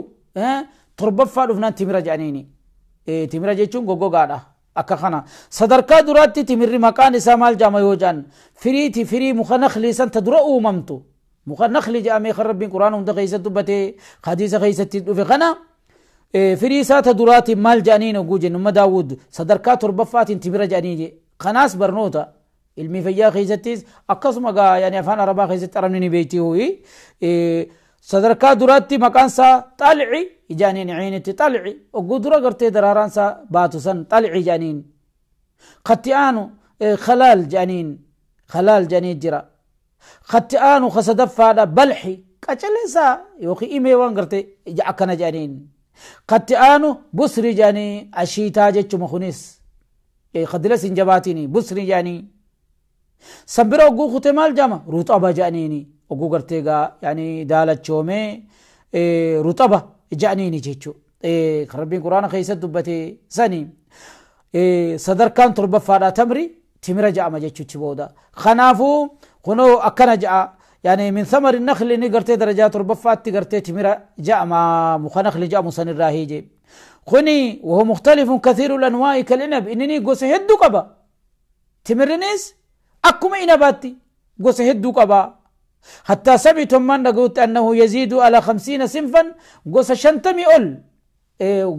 torbaffaa dhufnaan timira jedhaniini. Timira jechuun goggogaadha. Akka kana sadarkaa duraatti timirri maqaan isaa maal jedhama yoo jedhan firiiti firii muka naklii san ta dura uumamtu muka naklii jedhamee kan Rabbiin quraana hunda keessatti dubbatee hadiisa keessatti dhufe kana firii isaa ta duraatiin maal jedhaniin oguu jennu umma Daawud sadarkaa torbaffaatiin timira jedhanii. Kanaas barnoota ilmi fayyaa keessattis akkasuma gaa yaani afaan arabaa keessatti arabni ni beekti ho'i sadarkaa duraatti maqaan isaa xalci jedhaniin ciinitti xalci oguu dura gartee daraaraan isaa baatu san xalci jedhaniin. Katti aanu khalaal jedhaniin khalaal jedhanii jira. Katti aanu kasadaffaadha balxi qacaleessaa yookiin imee waan gartee akkana jedhaniin. Katti aanu busri jedhanii ashiitaa jechuma kunis kadilas hin jabaatini busri jedhanii. Sanbira oguu kute maal jedhama ruxaba jedhaniini oguu gartee gaa yaani daalachoomee ruxaba jedhaniini jechuu. Rabbiin quraana keessatti dubbate sani sadarkaan torbaffaadha tamri timira jedhama jechuuchi booda. Kanaafuu kunoo akkana jedha yaani min thamari nakli ni gartee darajaa torbaffaatti gartee timira jedhama muka nakli jedhamu sanirraa hiije. Kuni وهو مختلف كثير الأنواع كالعنب إنني gosa hedduu qaba. Timirrinis akkuma inabaatti gosa hedduu qaba. حتى سمعتم من قلت أنه يزيد على 50 صنفا gosa 50 ol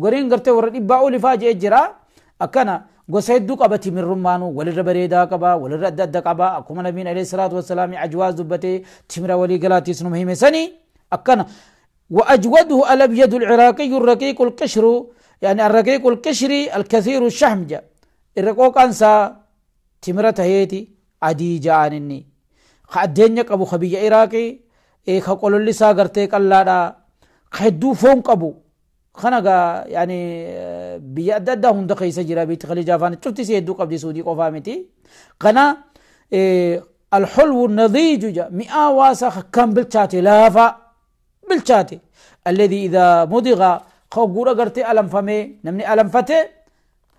gariin gartee warra dhibbaa oli faa jee jira. Akkana gosa hedduu qaba timirrummaanu walirra bareedaa qaba walirra adda adda qaba akkuma nabiin alayhi salaatu wassalaam ajwaaz dubbatee timira walii galaatiis numa hime sanii akkana. وأجوده الأبيض العراقي الرقيق القشر يعني الرقيق القشري الكثير الشحم جا الرقوق أنسى تمرة هيتي عدي جانني خدينك أبو خبي عراقي إيه خقول اللي ساقرتك الله دا خدو فونك أبو خنقا يعني بيأدد هم دقي سجرا بيت خليج أفان شفتي سيدو قبل سودي قفامتي قنا إيه الحلو النضيج جا مئة واسخ كم بالشاتي لافا بالشاتي الذي إذا مضغ خو قرتي ألم فمي نمني ألم فتي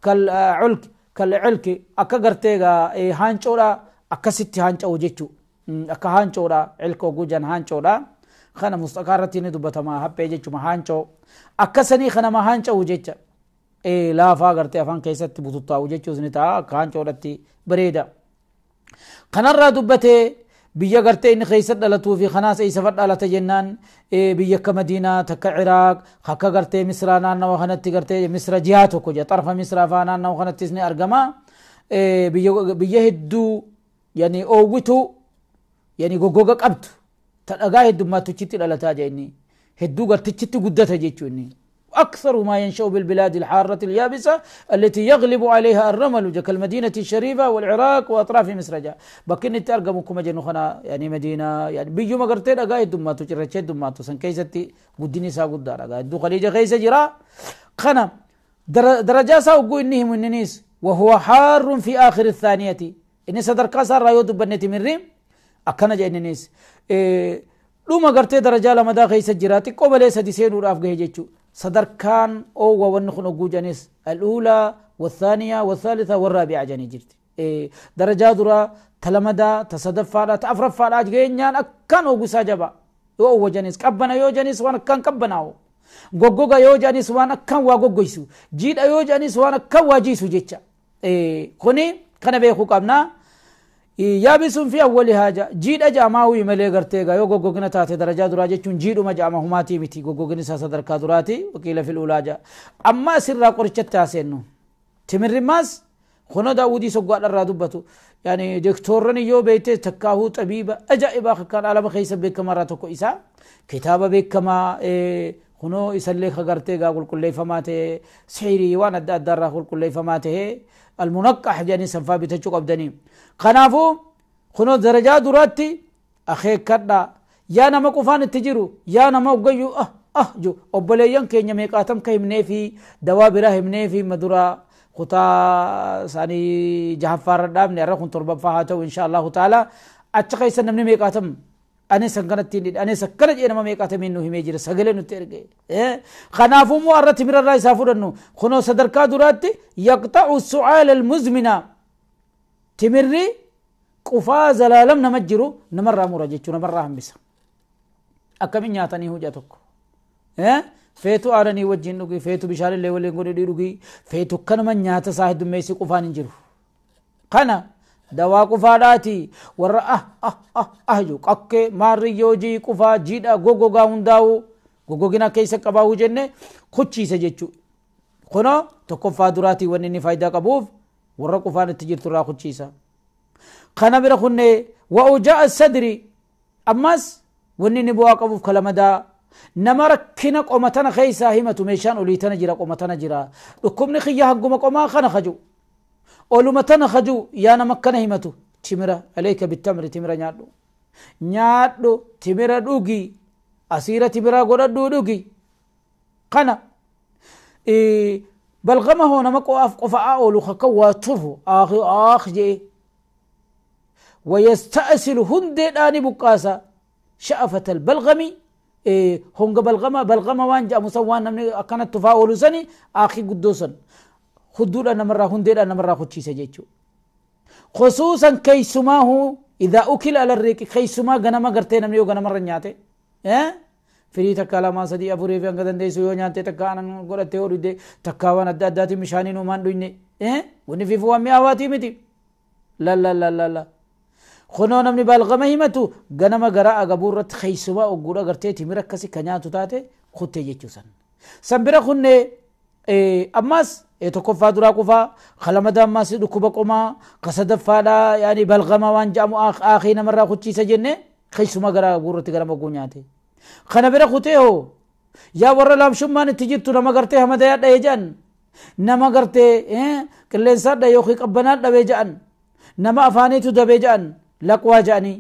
كالعلك كالعلك أكا قرتي هانشورا أكا ستي هانشو جيتشو أكا هانشورا علكو جوجان هانشورا خنا مستقرتي ندبتا ما هبي جيتشو ما هانشو أكا سني خنا ما هانشو جيتشا إيه لا فاقرتي أفان كيست بطوطا وجيتشو زنتا أكا هانشورتي بريدة خنا دبتي biyya gartee inni keessa dhalatuu fi kanaas eessa dhalate jennaan biyya akka Madiinaa takka Ciraaq akka gartee Misraa naannawa kanatti gartee Misra jihaa tokko jira xarfa Misraa faa naannawa kanattis ni argama. Biyya hedduu yani oowwitu yani goggoga qabdu ta dhagaa heddummaattichitti dhalataa jee inni hedduu gartichitti guddata jechuu inni. أكثر ما ينشأ بالبلاد الحارة اليابسة التي يغلب عليها الرمل كالمدينة الشريفة والعراق وأطراف مصر جاء بكن ترجموا كما جنوخنا يعني مدينة يعني بيجو ما قرتين أجاي دماتو جرتشي دماتو سنكيستي قدني سا قدار أجاي دو خليجة خيسة جرا خنا درجة سا وقو إنهم النيس وهو حار في آخر الثانية إن صدر كاسر رايو دبنتي من ريم أكنا جاي النيس لو ما قرتي درجة لما دا خيسة جراتي قبل سدي سينور أفقه جيتشو Sadarkaan oowwa wanni kun ogguu janis al'uulaa والثانية والثالثة والرابعة جاني جرت درجة درا تلمدا تصدفادا تأفرفادا جينيان أكان أوغسا جبا يو جانيس قبنا يو جانيس وانا كان قبناو غوغوغا يو جانيس وانا كان واغوغويسو جيد يو جانيس وانا كان واجيسو جيتشا كوني كان بيخو قبنا يابس في أول حاجة جيد أجاماوي ملي غرتيغا يو غوغوغنا تاتي درجة درا جيتشون جيدو ما جاما هماتي متي غوغوغني ساسا دركا دراتي وكيل في الأولى جا أما سر قرشت تاسينو تمرماس خنا داودي سقوا الرا دبتو يعني دكتورني يو بيته تكاهو طبيب أجائب آخر كان على بخيس بك مرة تكو إسا كتابة بك ما خنو إسلي خغرتي قاقول كل فماته سحيري وانا الدار قول كل فماته المنقح جاني سنفا بتشوك أبدني خنافو خنو درجة دراتي أخي كرنا يا نما قفان التجرو يا نما وقيو جو أبليان كي نميقاتم كيمني في دوابره مني في مدرا خطا ساني جهفار دام نرى خن تربة فهاتو إن شاء الله تعالى أتقي سنمني ميقاتم أنا سكنت تيني أنا سكنت أنا ما ميقاتم إنه هميجر سجلن ترجع خنافو مو أرت من الرئيس سافرنو خنو صدر كادرات يقطع السعال المزمنة تمري قفا زلالم نمجرو نمر مراجع نمر هم بس أكمل نياتني هو جاتك feetu aananii wajjin dhugi feetu bishaan illee waliin godhadhii dhugi feetu kanuma nyaata isaa heddummeessi qufaan hin jiru kana dawaa qufaadhaati warra jiru qakkee maarriyyoo jii qufaa jiidha goggogaa hundaa'u goggogina keessa qabaa'u jenne kuchiisa jechuu kunoo tokkoffaa duraatii wanni inni faayidaa qabuuf warra qufaan itti jirtu irraa kuchiisa kana bira kunne wa'ujaa sadri ammas wanni inni bu'aa qabuuf kalamadaa nama rakkina qoma tana keessaa himatu meeshaan olii tana jira qoma tana jira dhukkubni xiyya hanguma qomaa kana kaju oluma tana kaju yaa nama akkana himatu timira aleeka bittamri timira nyaadhu nyaadhu timira dhugi asiira timira godhadhuu dhugi kana balgama hoo nama qo'aaf qofa'aa oolu kakka waa tufu aakhi aakh jee wayasta'silu hundeedhaani buqqaasa sha'afata albalgami honga balgama balgama waan jedhamu san waan namni akkanatti tufaa oolu sani aakii guddoo san hudduudha namarraa hundeedha namarraa kuchiisa jechuu khusuusan keeysumaahu idaa ukila ala riiqi keeysumaa ganama gartee namni yoo ganamarra nyaate firii takka lamaa sadii afurii fi hanga dandeessu yoo nyaatte takka aanan godhatte yoo dhugde takka waan adda addaatiin bishaaniin uumaan dhuyne wanni fiifu waan mi'aawaatii miti la la la la la خنو نمني بالغمه هيمتو غنما غرا اغبورت خيسوا اوغورا غرتي تمر كسي كنياتو تاتي خوتي يچوسن سنبره خنه اماس تكفا درا قفا خلمدا اماس دكوبا قما قصدفادا يعني بالغما وان جامو اخي نمرا خوتي سجنه خيسما غرا غورت غرما غونياتي خنبره خوتي هو يا ور لام شمان تجيتو نما غرتي همدا يا نما غرتي قلنسا دا يوخي قبنا دبيجان نما افانيتو دبيجان لقوا جاني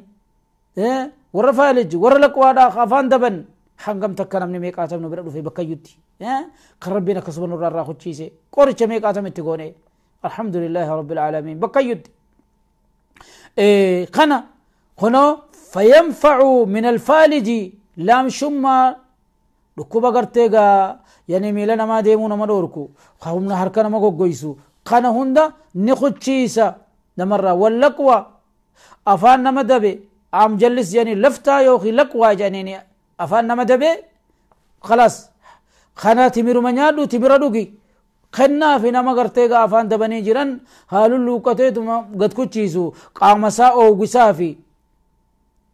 ورا فالج ورا لقوا دا خافان دبن حنقم تكنم نميقاتم نبرد في بكيوتي قربنا كسبن ورا را خچيسه قرچ ميقاتم اتغوني الحمد لله رب العالمين بكيوتي قنا خنو فينفع من الفالج لام شما ركوبا غرتيغا يعني ميلنا ما ديمو ما دوركو خهمنا حركنا ما غوغويسو قنا هوندا نخچيسه نمرة واللقوا أفان نما دبي عم جلس يعني لفتا يوخي لقوا جانيني أفان نما دبي خلاص خنا تميرو منيادو تميرو دوغي خنا في نما غرتيغا أفان دبني جيران هالو لوكتي تما قد كوتشيسو قامسا أو غسافي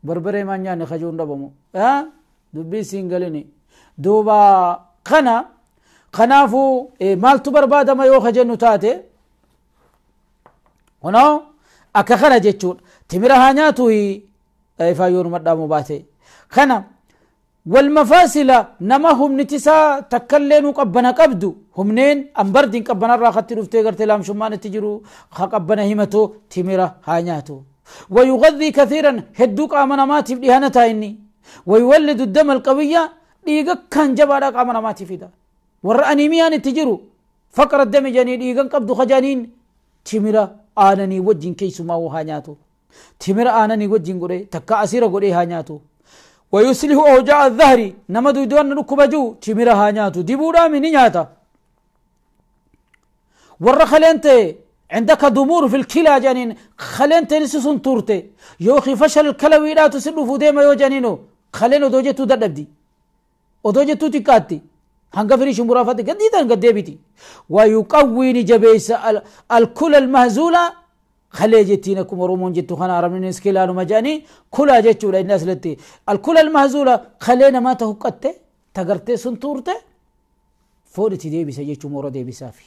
بربري مانيا خجون دبمو ها دبي سينغليني دوبا خنا خنافو مالتو بربادا ما يوخ جنو تاتي هنا أكا خنا جتشون تمرها هانياتوي فايون مدامو باتي خنا والمفاصل نما هم نتسا تكلين قبنا قبدو همنين أمبردين قبنا راخت رفتي غرتي لام شمان تجرو خقبنا همتو تمرة هانياتو ويغذي كثيرا هدوك آمنا ماتي بدهانتا إني ويولد الدم القوية ديغا كان جبارك آمنا ماتي فيدا ورأنيميان تجرو فقر الدم جاني ديغا قبدو خجانين تمرة آنني وجين كيسو ما هو هانياتو تمر آنني وجين غوري تكا أسيرة غوري هانياتو ويسله أوجاع الظهر نما دويدوان نكبجو تمرها نياتو ديبودا من نياتا ورا خلنتي عندك ضمور في الكلى جانين خلنتي نسسن تورتي يوخي فشل الكلوي لا تسلو فوديما يو جانينو خلينو دوجتو ددبدي ودوجتو تكاتي hanga firii shumburaafatte gaddiitan gaddeebiti ويقوي جبيس الكلى المهزولة خلي جتين كم رومون جتو خنا عربين سكيلانو مجاني كلا جتو للناس لتي الكلى المهزولة خلينا ما تهقته تغرتي سنتورته فورتي دي بيسا جتو مورا دي بيسافي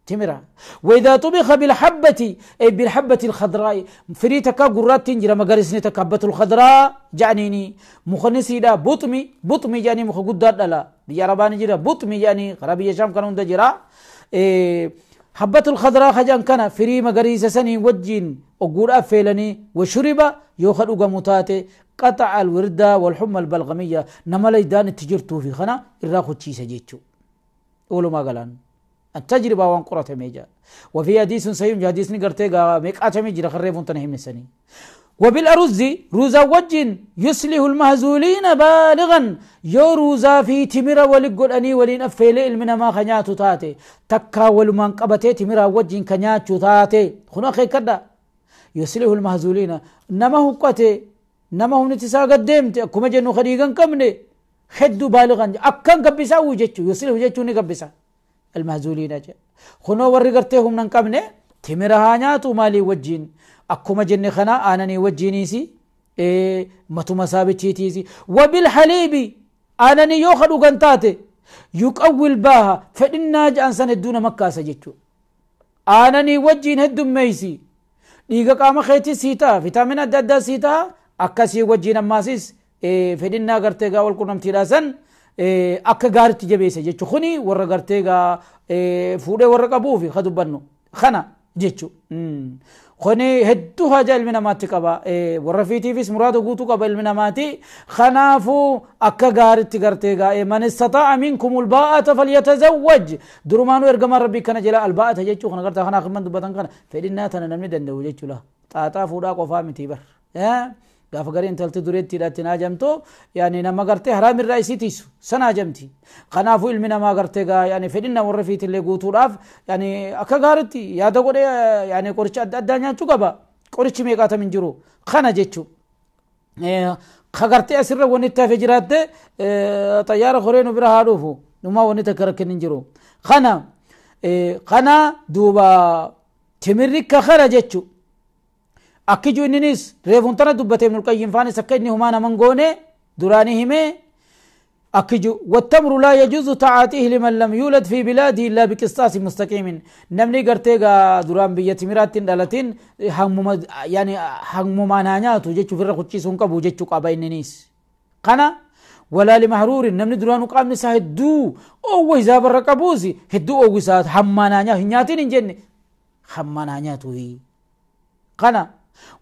تمرا. وإذا طبخ بالحبة أي بالحبة الخضراء فريتك قرات تنجر مغرسني تكبة الخضراء جانيني مخنسي لا بطمي بطمي جاني مخ قدار لا بيعرباني جرا بطمي جاني غربية شام كانوا جرا حبة الخضراء خجان كان فري مغريس سني وجين وقول أفيلني وشرب يوخد أقامتاتي قطع الوردة والحمى البلغمية نمالي دان تجرتو في خنا الراخو تشيسة جيتشو أولو ما قالان التجربة وان قرأت ميجا. وفي حديث صحيح حديث نقرتي ميك أتمي جرا خريفون تنهم نسني. وبالأرز روزا وجين يسله المهزولين بالغا يو روزا في تمرة ولقل أني ولين أفيلي المنا ما خنياتو تاتي تكا ولمان قبتي تمرة وجين كنياتو تاتي خنا خي كدا يسله المهزولين نما هو قتي نما هو نتسا قدمت كما جنو خديغا كمني خدو بالغا أكن قبسا وجتشو يسله وجتشو نقبسا المهزولين جا خنو ورقرتهم ننقمني تمرة هانياتو مالي وجين أكما جن خنا آنني وجينيسي إيه متو مسابتيتيسي. وبالحليب آنني يوخدو قنتاتي يقوي الباها فإنا جانسان الدون مكة سجتشو آنني وجين هدو ميسي ليقا قام خيتي سيتا فيتامين أدى سيتا أكاسي وجين أماسيس إيه فإنا قرتيقا والقرنم تلاسن إيه أكا غارتي جبيسي جتشو خني ورا قرتيقا إيه فودي ورا قبوفي خدو بنو خنا جتشو خني هدو حاجة المناماتي قبا إيه ورفيتي فيس مرادو قوتو قبا المناماتي خنافو أكا غارتي غارتيغا إيه من استطاع منكم الباءة فليتزوج درمانو إرقما ربي كان جلاء الباءة جتشو خنا غارتا خنا خمان دبتن خنا فإننا تنمي دندو جتشو له تاتا فودا قفا متي بر gaafa gareen intalti dureetti hidhaatti naajamtu yaani nama gartee haraam irraa isii tiisu sana ajamti. Kanaafuu ilmi namaa gartee gaa yaani fedhinna warra fiitillee guutuudhaaf yaani akka gaaritti yaada godhee yaani qoricha adda addaa nyaachuu qaba. Qorichi meeqaatam hin jiru kana jechuu. Ka gartee asirra wanni itti hafe jiraatte xayyaara horee nu bira haa dhufu numaa wanni takka rakkin hin jiru. Kana kana duuba timirri ka kana jechuu. أكيد إننيس ريفون تنا دبته ابن القيم فاني سكني هما نمنغوني دراني همي أكيد. والتمر لا يجوز تعاطيه لمن لم يولد في بلاده إلا بقسطاس مستقيم نمني قرتيغا دران بيتمرات دلتين هم يعني هم مانانياتو جيتشو في الرخوتشي سون قبو جيتشو قابا إننيس قنا ولا لمهرور نمني درانو قام نسا هدو أو ويزا برقبوزي هدو أو ويزا هم مانانيا هنياتين إنجن هم مانانياتو هي قنا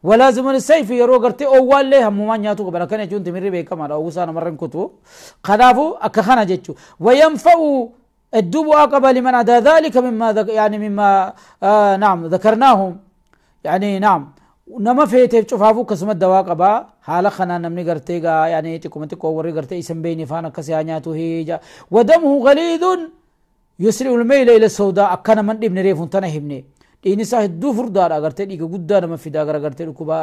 ولا زمن السيف يرو قرتي أول له هم ما نياتو قبل كان يجون تمري بيك ما أو سانا مرن كتو خلافو أكخنا جتشو وينفع الدب أقبل لمن عدا ذلك مما يعني مما نعم ذكرناهم يعني نعم نما فيته شوفافو كسمة دواء قبا حالة خنا نمني قرتي يعني تكم تكو وري قرتي اسم بيني فانا كسيانياتو هيجا ودمه غليظ يسرع الميل إلى السوداء أكنا من ابن ريف تنهبني Dhiigni isaa hedduu furdaadha agartee dhiiga guddaa nama fida gara gartee dhukkuba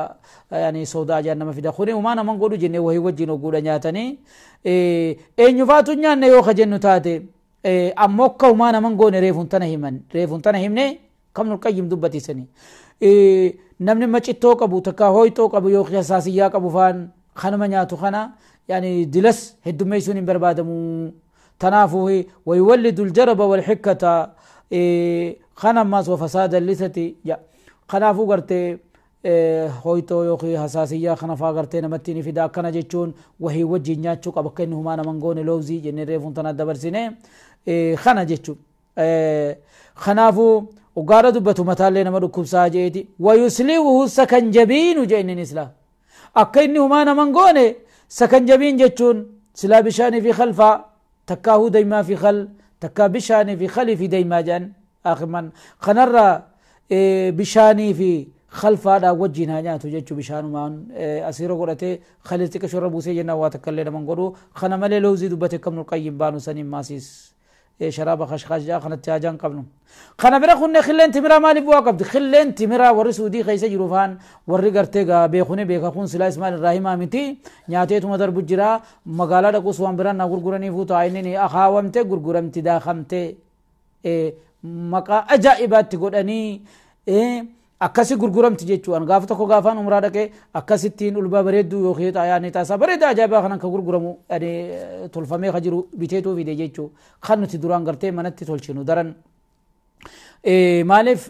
yaani sodaa ajaan nama fida kuni uumaa naman godhu jennee wahii wajjin ogguudha nyaatanii eenyufaatu nyaanne yoo ka jennu taate ammoo akka uumaa naman goone reefuun tana himan reefuun tana himne kamnul qayyim dubbatiisanii namni macittoo qabu takka hooyxoo qabu yookiin hasaasiyyaa qabu faan kanuma nyaatu kana yaani dilas heddummeessuun hin barbaadamu tanaafuu wayuwallidu aljaraba walxikkata خنا وفساد اللثة يا خنافو قرتي هويتو يوخي حساسية خنا فاقرتي نمتيني في داك كنا جيتشون وهي وجه نياتشو قبكين هما نمنغون لوزي جنري ريفون تنا دبرسيني خنا جيتشو خنافو وقال دبتو متالي نمدو كبسا جيتي ويسلوه سكنجبين جين نسلا أكين هما نمنغون سكنجبين جيتشون سلا بشاني في خلفا تكاهو دايما في خل تكا بشاني في خلي في دايما جان آخر من خنرى بشاني في Khalfaadhaa wajjin haa nyaatu jechuu bishaanumaan asiirra godhatee khalil xiqqashoo irra buusee jennaan waa takka illee naman godhu. Kana malee lawzii dubbate kam Ibnul baanu saniin maasiis sharaaba khashkaash jaa kanatti haajaan qabnu. Kana bira kunne khilleen timiraa maaliif bu'aa qabdi? Khilleen timiraa warri Suudii keessa jiru faan warri gartee gaa beekune beeka kun silaa Ismail irraa himaa miti, nyaateetuma darbu jira. Magaalaa dhaquus waan biraan naa gurguraniifuu ta'a. Inni akaawamte gurguramti, daakamte maqaa ajaa'ibaatti godhanii akkasi gurguramti jechuudha. Gaafa tokko gaafaan umraa dhaqee akkasittiin ulbaa bareedduu yookiin xaayaan taasaa bareedaa ajaa'ibaa kanan kan gurguramu tolfamee ka jiru biteetuu fide jechuudha. Kan nuti duraan gartee manatti tolchinu daran maaliif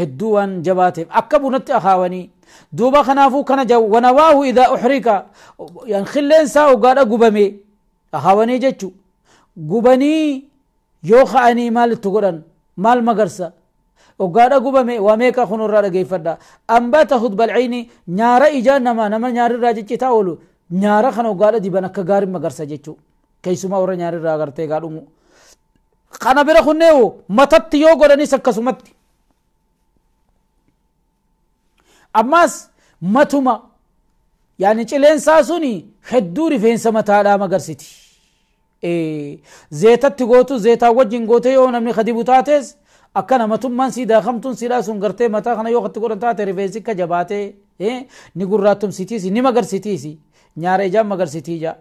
hedduu waan jabaateef akka bunatti akaawanii duuba. Kanaafuu kana wanawaahu idaa uxrika khilleensaa ogaadha gubame akaawanii jechu gubanii yoo ka'anii maal itti godhan, maal magarsa ogaadha gubame waa meeqa kun irraa dhageeffadha. Ambata hudbalciini nyaara ijaa nama nama nyaarirraa ciccitaa oolu nyaara kana ogaadha diban akka gaarin magarsa jechu, keessumaa warra nyaarirraa gartee gaadhumu. Kana bira kunneewo matatti yoo godhanis akkasumatti ammas matuma yaani cileensaa suni hedduu rifeensa mataadhaa magarsiti. Zeetatti gootu, zeetaa wajjin goote yoo namni kadibu taates akkana matummaan sii daakamtuun siidhaa sun gartee mataa kana yoo katti godhan taate rifeensi akka jabaatee ni gurraattumsitiisi, ni magarsitiisi, nyaara ijaan magarsitii jaa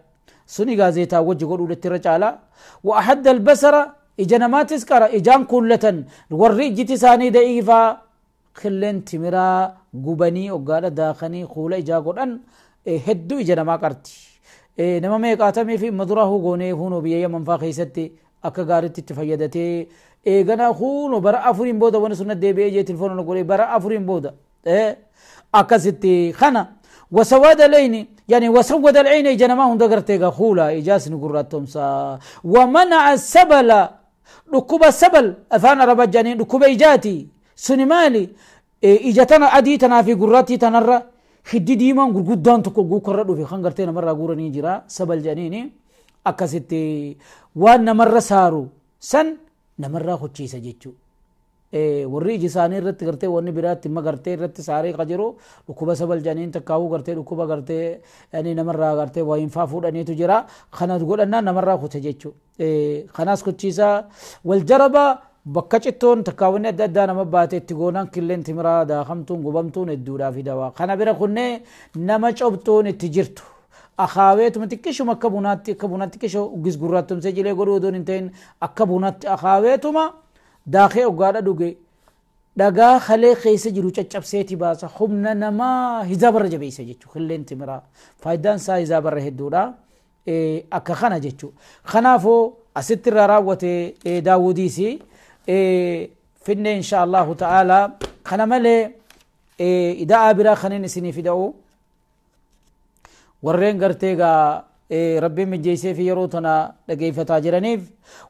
suni gaa zeetaa wajji godhuudhatti irra caalaa. Wa ahadda albasara ija namaatis qara ijaan kuullatan warri ijjiti isaanii da'iifaa qilleen timiraa gubanii oggaadha daakanii kuula ijaa godhan hedduu ija namaa qarti. Nama meeqaatamii fi maduraa hugoonee hunoo biyya Yaman faa keessatti akka gaariitti itti fayyadatee eegana hunoo bara 4n booda wani sunna deebi'ee jee tilfoona godhee bara 4n booda akkasitti kana وسواد العين يعني وسود العين ija namaa hunda gartee gaa kuula ijaas ni gurraattomsa. ومنع السبل dhukkuba sabal afaan arabaa jedhanii dhukkuba ijaati suni maali? Ija tana adii tanaa fi gurraattii tanarra hiddi diimaan gurguddaan tokko guukarra dhufe kan gartee namarraa guuranii jira sabal jedhaniini akkasitti waan namarra saaru san namarraa hochiisa jechuu. Warri iji isaanii irratti gartee wanni biraatti magartee irratti saaree ka jiru dhukkuba sabal jedhaniin takkaawuu gartee dhukkuba gartee yani namarraa gartee waa hinfaa fuudhaniitu jira, kana godhannaan namarraa kute jechuu. Kanaas kuchiisa waljaraba bakka cittoon takkaawwanni adda addaa nama baate itti goonaan killeen timiraa daakamtuun gubamtuun hedduudhaa fi dawaa. Kana bira kunnee nama cobxuun itti jirtu akaaweetuma xiqqishuma akka bunaatti xiqqisho uggis gurraattumsee jilee godhuu odoon hin ta'in akka bunaatti akaaweetuma daakee oggaadha dhuge dhagaa kalee keessa jiru caccabseeti baasa, humna namaa hizaabarra jabeessa jechuu. Killeen timiraa faayidaan isaa hizaabarra hedduudha akka kana jechuu. Kanaafuu asitti irraa raawwate daawudiisi finne insha Allahu ta'ala. Kana malee ida'aa biraa kanin isinii fida'u warreen gartee gaa rabbiin mijjeessee fi yeroo tana dhageeffataa jiraniif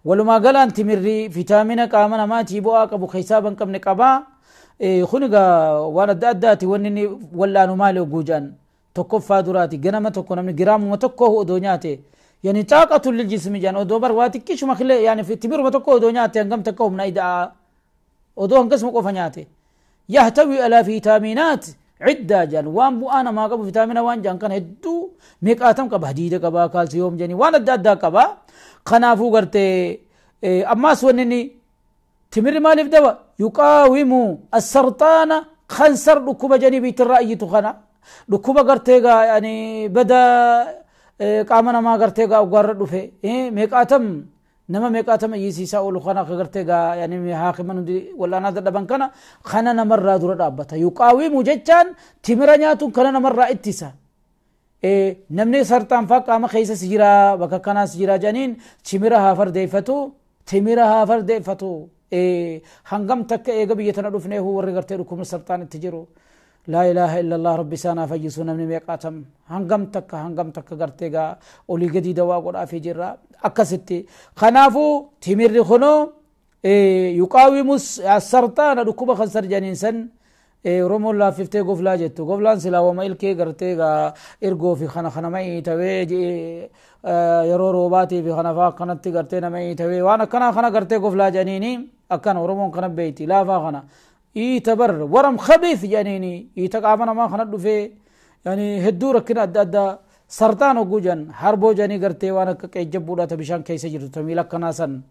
walumaa galaan timirri fitaamina qaama namaatii bu'aa qabu keessaa ban qabne qabaa. Kun egaa waan adda addaati. Wanni inni wallaanu maali hogguu jedhan, tokkoffaa duraati ganama tokko namni giraamuma tokko odoo nyaate yani xaaqatu liljismi jedhan odoo bar waa xiqqishuma kilee yani timiruma tokko odoo nyaate hangam takka humna ida'a odoo hangasuma qofa nyaate. Yahtawi alaa fiitaaminaat ciddaa jedhan waan bu'aa namaa qabu fitaamina waan jedhan kana hedduu meeqaatam qaba, hadiida qaba, kaalsiyoom jedhanii waan adda addaa qaba. Kanaafuu gartee ammaas wanni inni timirri maaliif dawa? Yuqaawimu assarxaana kansar dhukkuba jedhanii biitirraa iyyitu kana dhukkuba gartee gaa yani bada qaama namaa gartee gaa ugaarra dhufe meeqaatam nama meeqaatam iyyisiisaa oolu kana akka gartee gaa yani haakiman hundi wal'aanaa dadhaban kana namarraa dura dhaabbata. Yuqaawimu jechaan timira nyaatuun kana namarraa ittisa. Namni sarxaan faa qaama keessa si jira bakka kanaas jira jedhaniin timira haa fardeeffatu, timira haa fardeeffatu. Hangam takka eega biyya tana dhufneehu warri gartee dhukkubni sarxaan itti jiru, laa ilaaha illallah, rabbi isaanaa fayyisu. Namni meeqaatam hangam takka gartee gaa olii gadii dawaa godhaafii jirra akkasitti. Kanaafuu timirri kunoo yuqaawimus sarxaana dhukkuba kansar jedhaniin san. Oromoon laaffiftee goflaa jettu, goflaan silaa wama ilkee gartee gaa ergoo fi kana kana ma'i tawee yeroo roobaatii fi kana faa akkanatti gartee nama tawee waan akkanaa kana gartee goflaa jedhaniini akkana Oromoon kana beeyti laafaa kana. Iita bar waram khabiith jedhaniini iita qaama namaa kana dhufee yani hedduu rakkina adda addaa sartaan hogguu jedhan harboo jedhanii gartee waan akka qeejjabbuudha ta bishaan keessa jirtu ta miila akkanaa san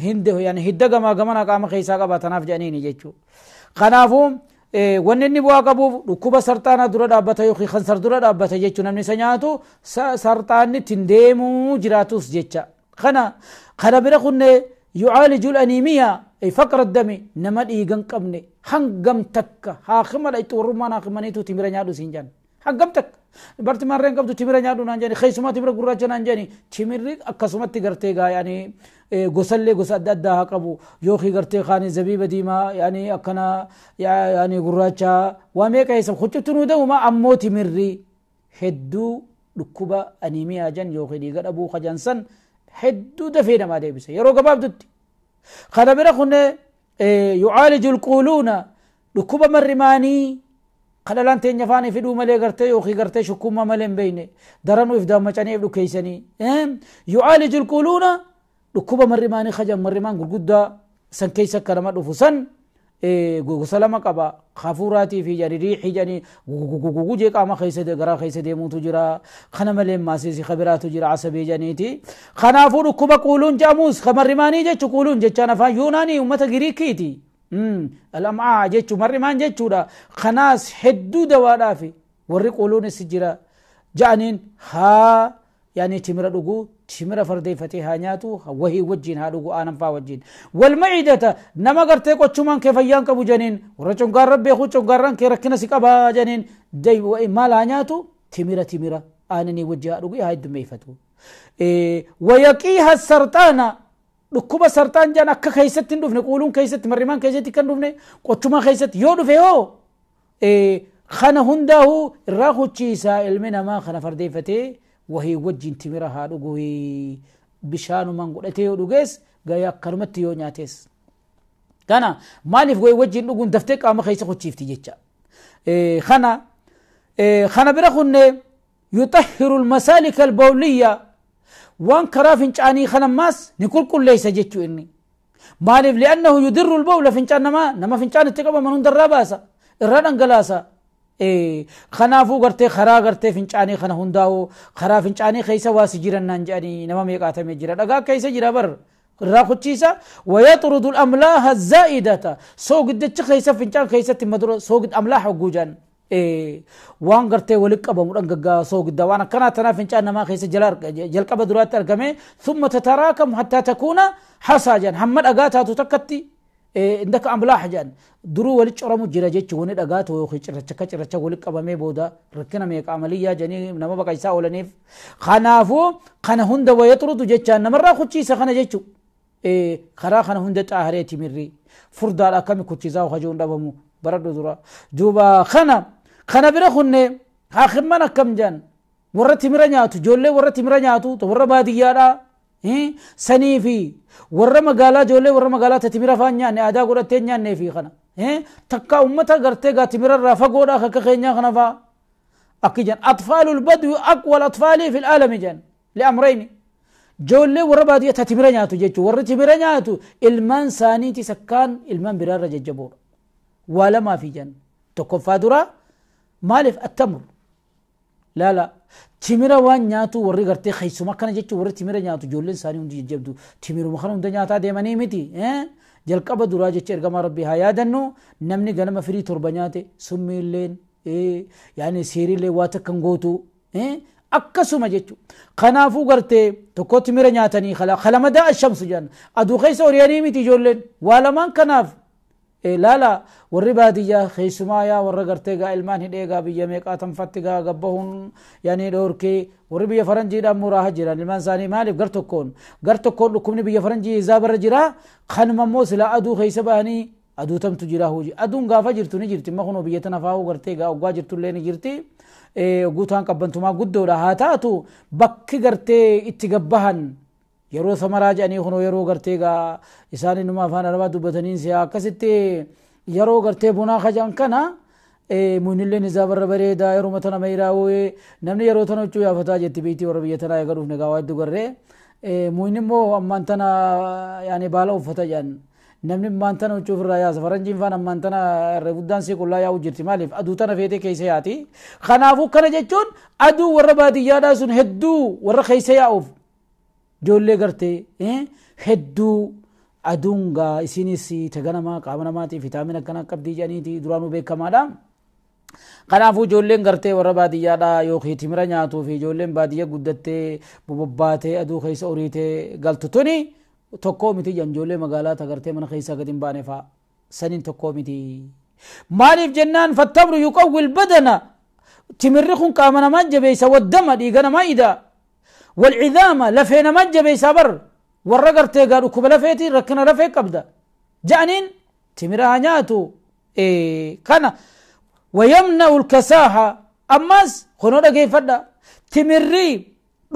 hinde yani hidda gamaa gamana qaama keessaa qaba tanaaf jedhaniini jechuu. Kanaafuu wanni inni bu'aa qabuuf dhukkuba sarxaanaa dura dhaabbata yookiin kansar dura dhaabbata jechuu namni isa nyaatu sarxaanni ittiin deemuu jiraatus jecha. Kana bira kunne yucaaliju aniimiyaa faqra dami nama dhiigan qabne hangam takka haakima itti warrummaan haakimaniitu timira nyaadhu siin jedhan. Hangam takka barti marreen qabdu timira nyaadhu naan jedhani keessumaa timira gurraacha naan jedhani timirri akkasumatti gartee gaa yaani gosallee gosa adda addaa haa qabu yookiin gartee kaanii zabiiba diimaa yaani akkana yaani gurraacha waa meeqa eessa huccuttu nuu da'uma ammoo timirri hedduu dhukkuba aniimiyaa jan yookiin dhiiga dhabuu kajan san hedduu dafee namaa deebisa yeroo gabaabdutti. Kana bira kunne yucaaliju alquuluuna dhukkuba marrimaanii kadhalaan teenya faanii fidhuu malee gartee yookiin gartee shukkummaa malee hin beeyne daranuu if daammacanii if dhukkeeysanii. Yucaaliju alquuluuna dhukkuba marrimaanii kajan marrimaan gurguddaa san keessa akka nama dhufu san gosa lama qaba hafuuraatii fi jedhanii riixii jedhanii gugugugu jee qaama keessa garaa keessa deemuutu jira kana malee maasiisi kabiraatu jira asabii jedhaniiti. Kanaafuu dhukkuba quuluun jedhamus ka marrimaanii jechu quuluun jechaan afaan yuunaanii uummata Giriikiiti. Alam'aa jechu marrimaan jechuudha. Kanaas hedduu dawaadhaafi warri quuluunis jira ja'aniin haa yaani timira dhuguu timira fardeeffatee haa nyaatu wahii wajjin haa dhugu aanan faa wajjin. Walmacidata nama gartee qochumaan kee fayyaan qabu janiin warra congaarra beeku congaarraan kee rakkina si qabaa janiin maal haa nyaatu timira aananii wajji haa dhugu haa heddummeeffatu. Wayaqiiha sarxaana dhukkuba sarxaan jaan akka keessatti hin dhufne quuluun keessatti marrimaan keessatti kan dhufne qochumaa keessatti yoo dhufe hoo kana hundaahu irraa huchiisaa ilmi namaa kana fardeeffatee wahii wajjin timira haa dhugu bishaanumaan godhatee yoo dhugees gahee akkanumatti yoo nyaates. Kana maaliif wahii wajjin dhuguun daftee qaama keessa huchiifti jecha. Kana bira kunne yutahhiru almasaalika albawliyya waan karaa fincaanii kanammaas ni qulqulleessa jechuu inni. Maaliif li'annahu yudirru albawla fincaan namaa nama fincaan itti qabaman hundarraa baasa irraa dhangalaasa. Kanaafuu gartee karaa gartee fincaanii kana hundaa'u karaa fincaanii keessa waa si jiran naan jedhanii nama meeqaatamee jira dhagaa keessa jira bar irraa kuchiisa wayaxrudu amlaaha zaa'idata soogiddachi keessa fincaan keessatti madura soogid amlaaha hogguu jedhan waan gartee walitti qabamu dhangaggaa soogidda waan akkanaa tanaa fincaan namaa keessa jalqaba duraatti argame thumma tataraakamu hattaa takuuna hasaa jedhan hamma dhagaa taatu takkatti indaka amlaaha jedhan duruu walitti coramu jira jechuun wani dhagaa ta'u yookiin cirracha akka cirracha walitti qabamee booda rakkina meeqa amaliyyaa jedhanii nama baqaysaa oolaniif. Kanaafuu kana hunda wayaxrudu jechaan namarraa kuchiisa kana jechu karaa kana hunda xaaharee timirri furdaadha akkami kuchiisaa hajuun dhabamu baradhu dura. Duuba kana bira kunne haakimman akkam jedhan warra timira nyaatu ijoollee warra timira nyaatu warra baadiyyaadhaa. Sanii fi warra magaalaa ijoollee warra magaalaa ta timira faan nyaanne aadaa godhattee nyaannee fi kana takka ummata gartee gaa timira irraa fagoodhaa akka keenyaa kana faa akki jedhan atfaalul badwi aqwal atfaalii fil aalami jedhan li'amrayni ijoollee warra baadiyyaa ta timira nyaatu jechuun warri timira nyaatu ilmaan isaaniiti sakkaan ilmaan biraarra jajjaboodha waa lamaa fi jedhan tokkoffaa dura maaliif attamur laala timira waan nyaatu warri gartee keessuma akkana jechuun warri timira nyaatu ijoolleen isaanii hundi jajjabdu timiruma kana hunda nyaataa deemanii miti jalqaba duraa jecha ergamaa rabbii haa yaadannu namni ganama firii 7 nyaate summiilleen yaani seerillee waa takka hin gootu akkasuma jechuudha. Kanaafuu gartee tokko timira nyaatanii kalamadaa ashamsu jedhan aduu keessa ori'anii miti ijoolleen waa lamaan kanaaf laala warri baadiyyaa keessumaa yaa warra gartee gaa ilmaan hidhee gaa biyya meeqaa tanfatti gaa gabbahuun yaani dhoorkee warri biyya faranjiidhaan muraaha jiran ilmaan isaanii maaliif gar tokkoon dhukkubni biyya faranjii izaa barra jira kanuma immoo silaa aduu keessa bahanii aduu tamtu jira hojii aduun gaafa jirtu ni jirti amma kunoo biyya tana faa'uu gartee gaa oggaa jirtullee ni jirti guutaan qabbantumaa guddoodha haa taatu bakki gartee itti gabbahan yeroo samaraa jedhanii kunoo yeroo gartee gaa isaan inuma afaan arabaa dubbatanii si'a akkasitti yeroo gartee bunaa kajan kana muunilleen isaa barra bareedaa yeroo tana mayraawee namni yeroo tana huccuu yaafataa jetti biitii warra biyya tanaa eega dhufne gaa waa hedduu garree muun immoo ammaan tana yaani baala uffata jedhan Namni maantana huccuu ofirraa yaasa. Faranjiin faan ammaantana irra guddaan sii qullaa yaa'u jirti. Maaliif aduu tana feetee keessa yaati. Kanaafuu kana jechuun aduu warra baadiyyaadhaa sun hedduu warra keessa yaa'uuf ijoollee gartee hedduu aduun gaa isinis taganamaa qaama namaatiif vitaamina akkana qabdii jedhaniiti duraanuu beekamaadha. Kanaafuu ijoolleen gartee warra baadiyyaadhaa yookiin timira nyaatuu fi ijoolleen baadiyyaa guddattee bobbaatee aduu keessa horiitee galtu tuni tokkoo miti jedhan ijoollee magaalaa tagartee mana keessaa gadi hin baane fa'a saniin tokkoo miti. Maaliif jennaan fattamru yuqawwil badana timirri kun qaama namaa jabeessa waddama dhiiga namaa ida walcidaama lafee namaa jabeessa bar warra gartee gaa dhukkuba lafeetiin rakkina lafee qabda ja'aniin timira haa nyaatu kana. ويمنع الكساحة أماس خنو دغيفدا تمري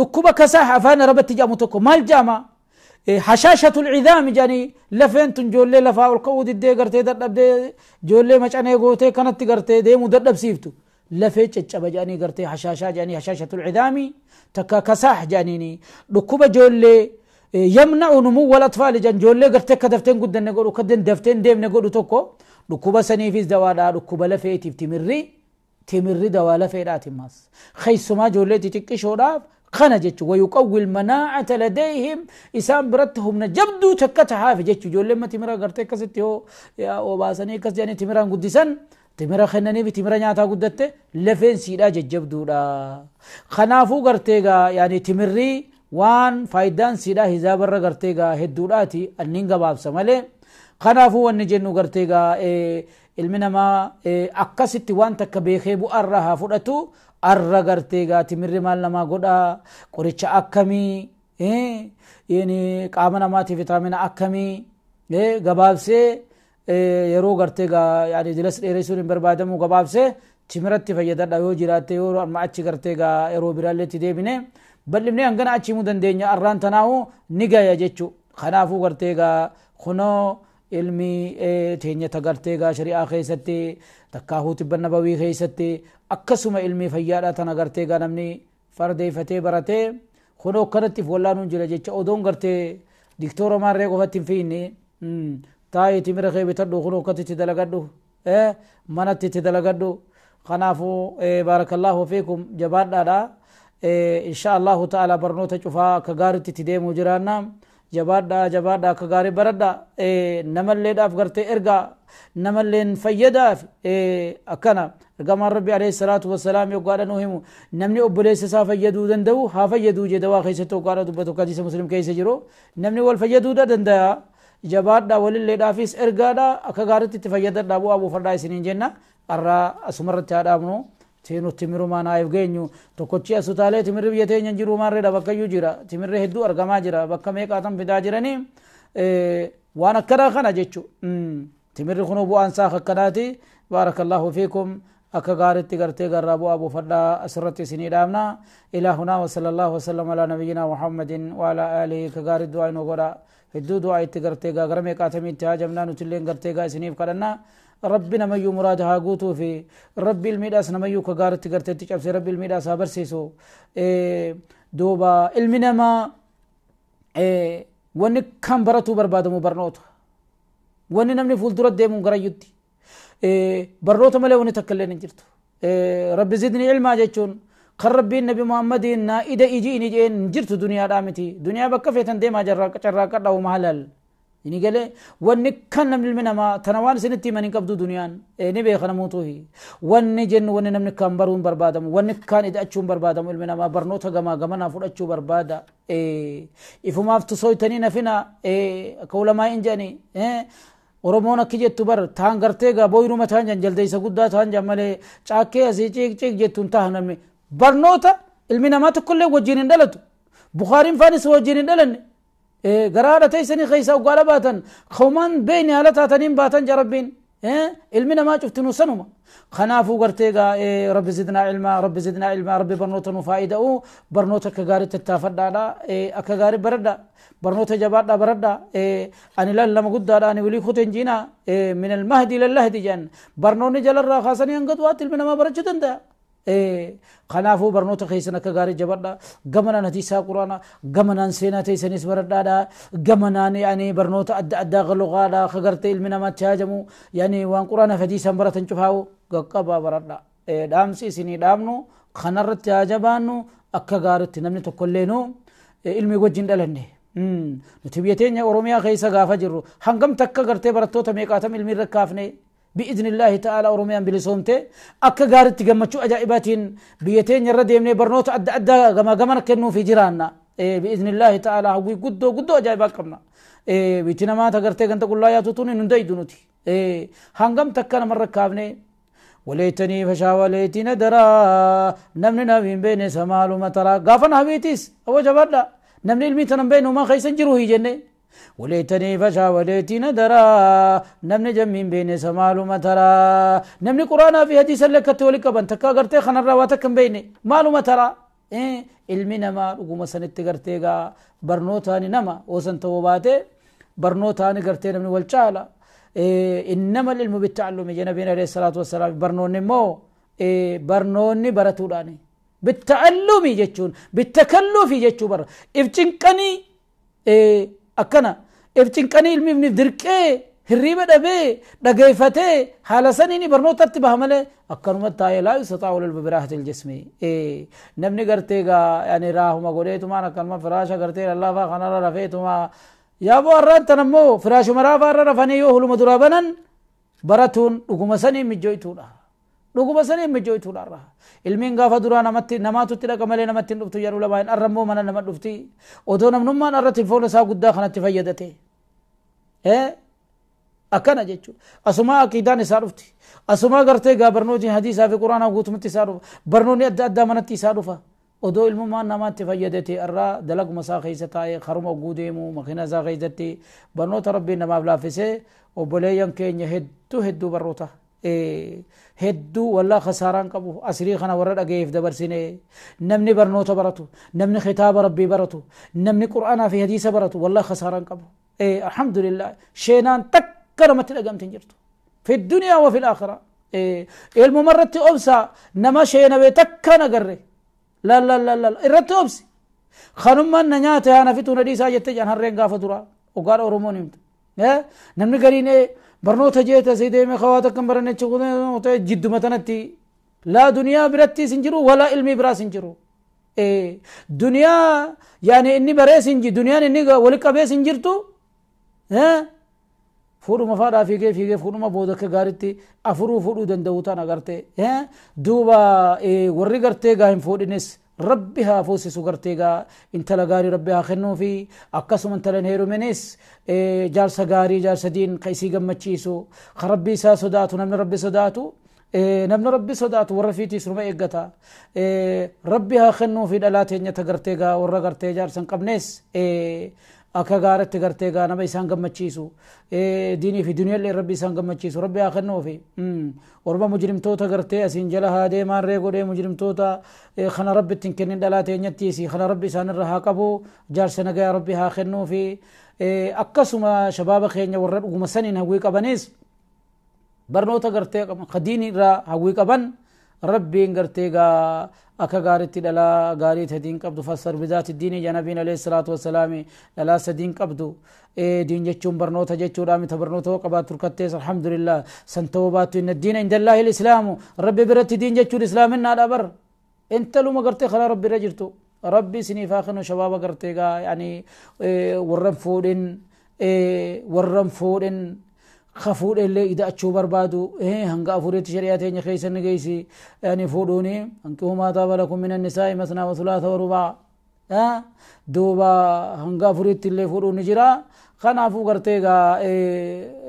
ركوب كساحة فانا ربت جامتكو مال جامع حشاشة العظام جاني لفين تنجولي لفا القود دي غرتي ددب جولي مچانه غوتي كانت غرتي ديمو ددب سيفتو لفي چچبا جاني غرتي حشاشة جاني حشاشة العظام تكا كساح جانيني ركوب جولي يمنع نمو الأطفال جان جولي غرتي كدفتين قدن نقولو كدن دفتين ديم نقولو توكو dhukkuba saniifis dawaadha dhukkuba lafeetiif timirri dawaa lafeedhaati mas keessumaa ijoollee xixiqqishoodhaaf kana jechu wayuqawwi lmanaacata ladayhim isaan biratti humna jabduu takka tahaafi jechu ijoolleen timira gartee akkasitti yoo obaasanii akkas jedhanii timiraan guddisan timira kennaniif timira nyaataa guddatte lafeen siidhaa jajjabduudha kanaafuu gartee gaa yaani timirri waan faayidaan siidhaa hizaabarra gartee gaa hedduudhaati anniin gabaabsa malee kanaafuu wanni jennu gartee gaa ilmi namaa akkasitti waan takka beekee bu'aarra haa fudhatu arra gartee gaa timirri maal namaa godhaa qoricha akkamii qaama namaatiif vitaamina akkamii gabaabsee yeroo gartee gaa yaani dilas dheeressuun hin barbaadamu gabaabsee timiratti fayyadadha yoo jiraatte yoo amma achi gartee gaa yeroo biraallee itti deebine bal'ifnee hangana achi himuu dandeenya arraan tanaahu ni gaya jechuu kanaafuu gartee gaa kunoo ilmi teenya tagartee gaa shari'aa keessatti takkaahuu tibba nabawii keessatti akkasuma ilmi fayyaadha tana gartee gaa namni fardeeffatee baratee kunoo akkanatti wallaanuun jira jecha odoon gartee diktoora maarree qofatti hin fiinne taa'ee timira kee bitadhu kunoo akkatti dalagadhu manatti itti dalagadhu kanaafuu baarakallaahu fiikum jabaadhaadha insha allahu ta'ala barnoota cufaa akka gaaritti itti deemuu jiraanna jabaadha jabaadha akka gaarii baradha namalleedhaaf gartee ergaa namalleen fayyadaaf akkana ergamaan rabbi alayhi salaatu wassalaam yoggaadha nuu himu namni obboleessa isaa fayyaduu danda'u haa fayyaduu jedha waa keessatti yoggaadha dubbatu hadiisa muslim keessa jiru namni wal fayyaduudha danda'a jabaadha walilleedhaafis ergaadha akka gaariitti itti fayyadadha bu'aa buufadhaa isiniin jenna arraa asumarratti haa dhaabnu nuti timirumaan haa geenyu tokkochi asu taalee timirri biyya teenya hin jiru maarreedha bakkayyuu jira timirri hedduu argamaa jira bakka meeqaatan fidaa jiranii waan akkanaa kana jechu timirri kunuu bu'aan isaa akkanaati baarakallaahu fiikum akka gaaritti gartee garraa bu'aa buufadhaa asirratti isinii dhaabna ilaa hunaa wasala allahu wasalam alaa nabiyyinaa muhammadin waalaa aalihi ka gaarii du'aa inuu godha hedduu du'aa itti gartee gaa gara meeqaatamiitti haajamnaa nutilleen gartee gaa isiniif kadhannaa ربي نميو مرادها قوتو في ربي الميداس نميو كغارت غرتي تشبسي ربي الميداس برسيسو دوبا المنما ون كان براتو بربادمو برنوتو ون نمني فولدرت ديمو غرايوتي برنوتو ملي ون تكلين جرتو ربي زدني علما جچون خر ربي النبي محمد نا ايدا ايجي ني جين جرتو دنيا دامتي دنيا بكفيتن ديما جرا چرا قداو مهلل ini gale wanni kan namni ilmi namaa tana waan isinitti himan hin qabdu duniyaan ni beeka namootuhi wanni jennu wanni namni kan baruun barbaadamu wanni kan ida'achuun barbaadamu ilmi namaa barnoota gamaa gamanaa fudhachuu barbaada ifumaaf tusoytanii nafina akka ulamaa hin jedhani Oromoon akki jettu bar taan gartee gaa booyiruma taan jan jaldeessa guddaa taan jan malee caakkee asii ciik ciik jettuun taha namni barnoota ilmi namaa tokkollee wajjin hin dhalatu Bukaariin faanis wajjin hin dhalanne garaadha teessanii keessa oggaadha baatan kaumaan beeyni haala taataniin baatan ja rabbiin ilmi namaa cuftinuu sanuma kanaafuu gartee gaa rabbi zidnaa ilmaa rabbi zidnaa ilmaa rabbi barnoota nu faayida'u barnoota akka gaarii tattaafadhaadha akka gaarii baradha barnoota jabaadha baradha ani laal lama guddaadha ani walii kuteen jiina min almahdi ila lahdi jedhan barnoonni jalarraa kaasanii hanga du'aatti ilmi namaa barachuu danda'a. Kanaafuu barnoota keessan akka gaarii jabadha. Gamanaan hadiisaa quraana, gamanaan seenaa teessanis baradhaadha. Gamanaan yani barnoota adda addaa lugaadha ka gartee ilmi namaatti haajamu yani waan quraanaaf hadiisaan baratan cufaa'u qaqqabaa baradha. Dhaamsi isinii dhaamnu kanarratti haa jabaannu akka gaariitti namni tokkolleenu ilmi wajjin dhalanne. Nuti biyya teenya Oromiyaa keessa gaafa jirru hangam takka gartee barattoota meeqaatam ilmi irra kaafne. بإذن الله تعالى أوروميان بلسومته أكا غارت جمتشو أجائباتين بيتين يرد يمني برنوت أدى أدى جما جما كنو في جيراننا إيه بإذن الله تعالى هو قدو قدو أجائبات قمنا إيه بيتنا ما تقرتي كنت تقول لا يا تطوني نندي دونتي إيه هنقم تكنا مرة كابني وليتني فشا وليتي ندرا نمني نبين بين سمال ومترا قافنا هبيتيس هو جبرنا نمني الميتنا بينه ما خيسن جروهي جنة وليتني فشا وليتي ندرا نمني جمين بين سمال ومترا نمني قرانا في حديث لك تولك بنتكا غرتي خنا رواتك بيني مالو مترا إيه علمنا ما رغم سنت غرتيغا برنوتاني نما وسن توباته برنوتاني غرتي نمني والچالا إيه انما العلم بالتعلم جنبنا عليه الصلاه والسلام برنوني مو إيه برنوني برتوداني بالتعلم جچون بالتكلف جچو بر افچنقني إيه akkana ifcinqanii ilmi ifni dirqee hirriiba dhabee dhageeffatee haala saniin barnootatti baha malee akkanumatti taa'ee laa yustaxaa'u lil biraahati ljismi. Namni gartee gaa yani raahuma godheetumaan akkanuma firaasha gartee lallaafaa kanarra rafeetuma yaaboo har'aan tan ammoo firaashuma raafaa irra rafanii yoo huluma duraa banan baratuun dhuguma saniin mijjooytuudha. Dhuguma saniin mijjooytuudha irraa. Ilmiin gaafa duraa namatti namaatutti dhaqa malee namatti hin dhuftu jedhu lamaan arra immoo mana nama dhufti. Odoo namnummaan arra tilfoona isaa guddaa kanatti fayyadate. Akkana jechuudha. Asumaa aqiidaan isaa dhufti. Asumaa gartee gaa barnootni hadiisaa fi quraanaa guutumatti isaa dhufa. Barnoonni adda addaa manatti isaa dhufa. Odoo ilmummaan namaatti fayyadate irraa dalaguma isaa keessa taa'ee karuma oguu deemu makiina isaa keessatti barnoota rabbiin namaaf laaffisee obboleeyyan keenya hedduu hedduu barnoota. Hedduu wallaa khasaaraan qabu asrii kana warra dhageef dabarsine namni barnoota baratu namni kitaaba rabbii baratu namni qur'aanaa fi hadiisa baratu wallaa khasaaraan qabu. Alhamdulillah sheenaan takka namatti dhagamte hin jirtu fi dunyaa wa fi aakhira. Ilmuma irratti obsa nama sheenawee takka nagarre la la la la irratti obsi kanummaan na nyaate haana fituu na dhiisaa jettee jaan harreen gaafa duraa ogaadha Oromoon himtu. Namni gariin barnoota jeeta si deeme kawaata kan baranne jidduma tanatti laa duniyaa birattis hin jiru walaa ilmii biraas hin jiru. Duniyaa yaani inni barees hin jiru duniyaan inni wali qabees hin jirtu fuudhuma faadhaa fiigee fiigee fuudhuma booda akka gaariitti afuruu fuudhuu danda'u tan agartee duuba warri gartee gaa hin fuudhines rabbi haa fuusisu gartee gaa intala gaarii rabbi haa kennuufi akkasuma intala hin heeruminis jaarsa gaarii jaarsa diin ka isii gammachiisu ka rabbi isaa sodaatu namni rabbi sodaatu namni rabbi sodaatu warra fiitiis numa eeggata rabbi haa kennuufi dhalaa teenyata gartee gaa warra gartee jaarsa hin qabnes akka gaaratti gartee gaa nama isaan gammachiisu diinii fi duniyaallee rabbi isaan gammachiisu rabbi haa kennuufi orma mujrimtoota gartee asiin jala haa deemaan ree godhee mujrimtoota kana rabbi ittiin kennin dhalaa teenyattiisi kana rabbi isaanirra haa qabu jaarsa nagayaa rabbi haa kennuufi akkasuma shabaaba keenya warra dhuguma saniin hawwii qabanis barnoota gartee qaban ka diinii irraa hawwii qaban rabbiin gartee gaa akka gaaritti dhalaa gaarii sadiin qabdu fassar bizaati diinii janabiin alayhi salaatu wassalaami dhalaa sadiin qabdu diin jechuun barnoota jechuudha mita barnoota hoo qabaattu turkattees alhamdulillah san ta'uu baattu inna diina indallaahi lislaamu rabbi biratti diin jechuun islaaminaadha bar intaluma gartee karaa rabbi irra jirtu rabbi isiniif haa kennu shabaaba gartee gaa yani warran fuudhin warran fuudhin خفود اللي إذا أتشو بربادو هنگا أفوريت شريعة خيس النجيسي يعني فودوني أنكو ما طاب لكم من النساء مثنى وثلاث ورباع دوبا هنگا أفوريت اللي فودوني جرا خنافو قرتيغا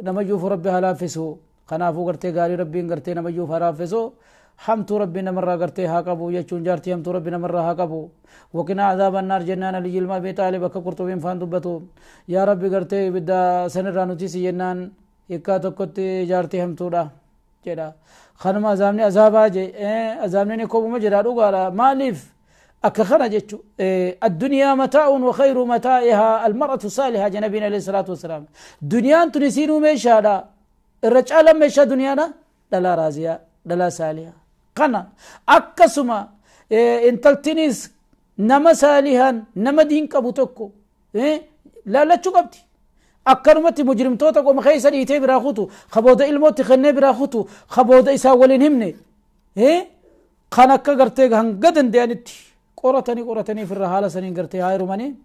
نمجوف ربي هلافسو خنافو قرتيغا ربي قرتي نمجوف هلافسو حمت ربي نمر قرتي هاكبو يچون جارتي حمت ربي نمر هاكبو وقنا عذاب النار جنان لجل ما بيطالب كقرطبين فان دبتو يا ربي قرتي بدا سنرانو تيسي جنان hiikkaa tokkotti jaartii hamtuudha jedha. Kanuma azaabni azaabaa je azaabni ni kobuma jedha dhugaadha. Maaliif akka kana jechu addunyaa mataa'un wa khayru mataa'ihaa almar'atu saalihaa jedha nabiin alayhi salaatu wassalaam. Duniyaan tun isiinuu meeshaadha. Irra caalaan meeshaa duniyaadha dhalaa raaziyaa dhalaa saalihaa. Kana akkasuma intaltinis nama saalihan, nama diin qabu tokko laalachuu qabdi. Akkanumatti mujrimtoota qoma keessa dhiitee biraa kutu, kabooda ilmootti kennee biraa kutu, kabooda isaa waliin himne kan akka gartee hanga danda'anitti qoratanii qoratanii firra haala saniin gartee haa heerumanii.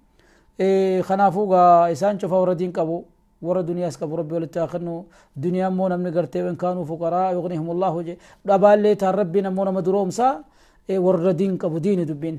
Kanaafuu gaa isaan cufa warra diin qabu, warra duniyaas qabu Rabbi walitti haa kennu. Duniyaa immoo namni gartee in kaanuu fuqaraa yugnihumullahu je, dhabaallee taan Rabbiin ammoo nama duroomsaa warra diin qabu diini dubbiin.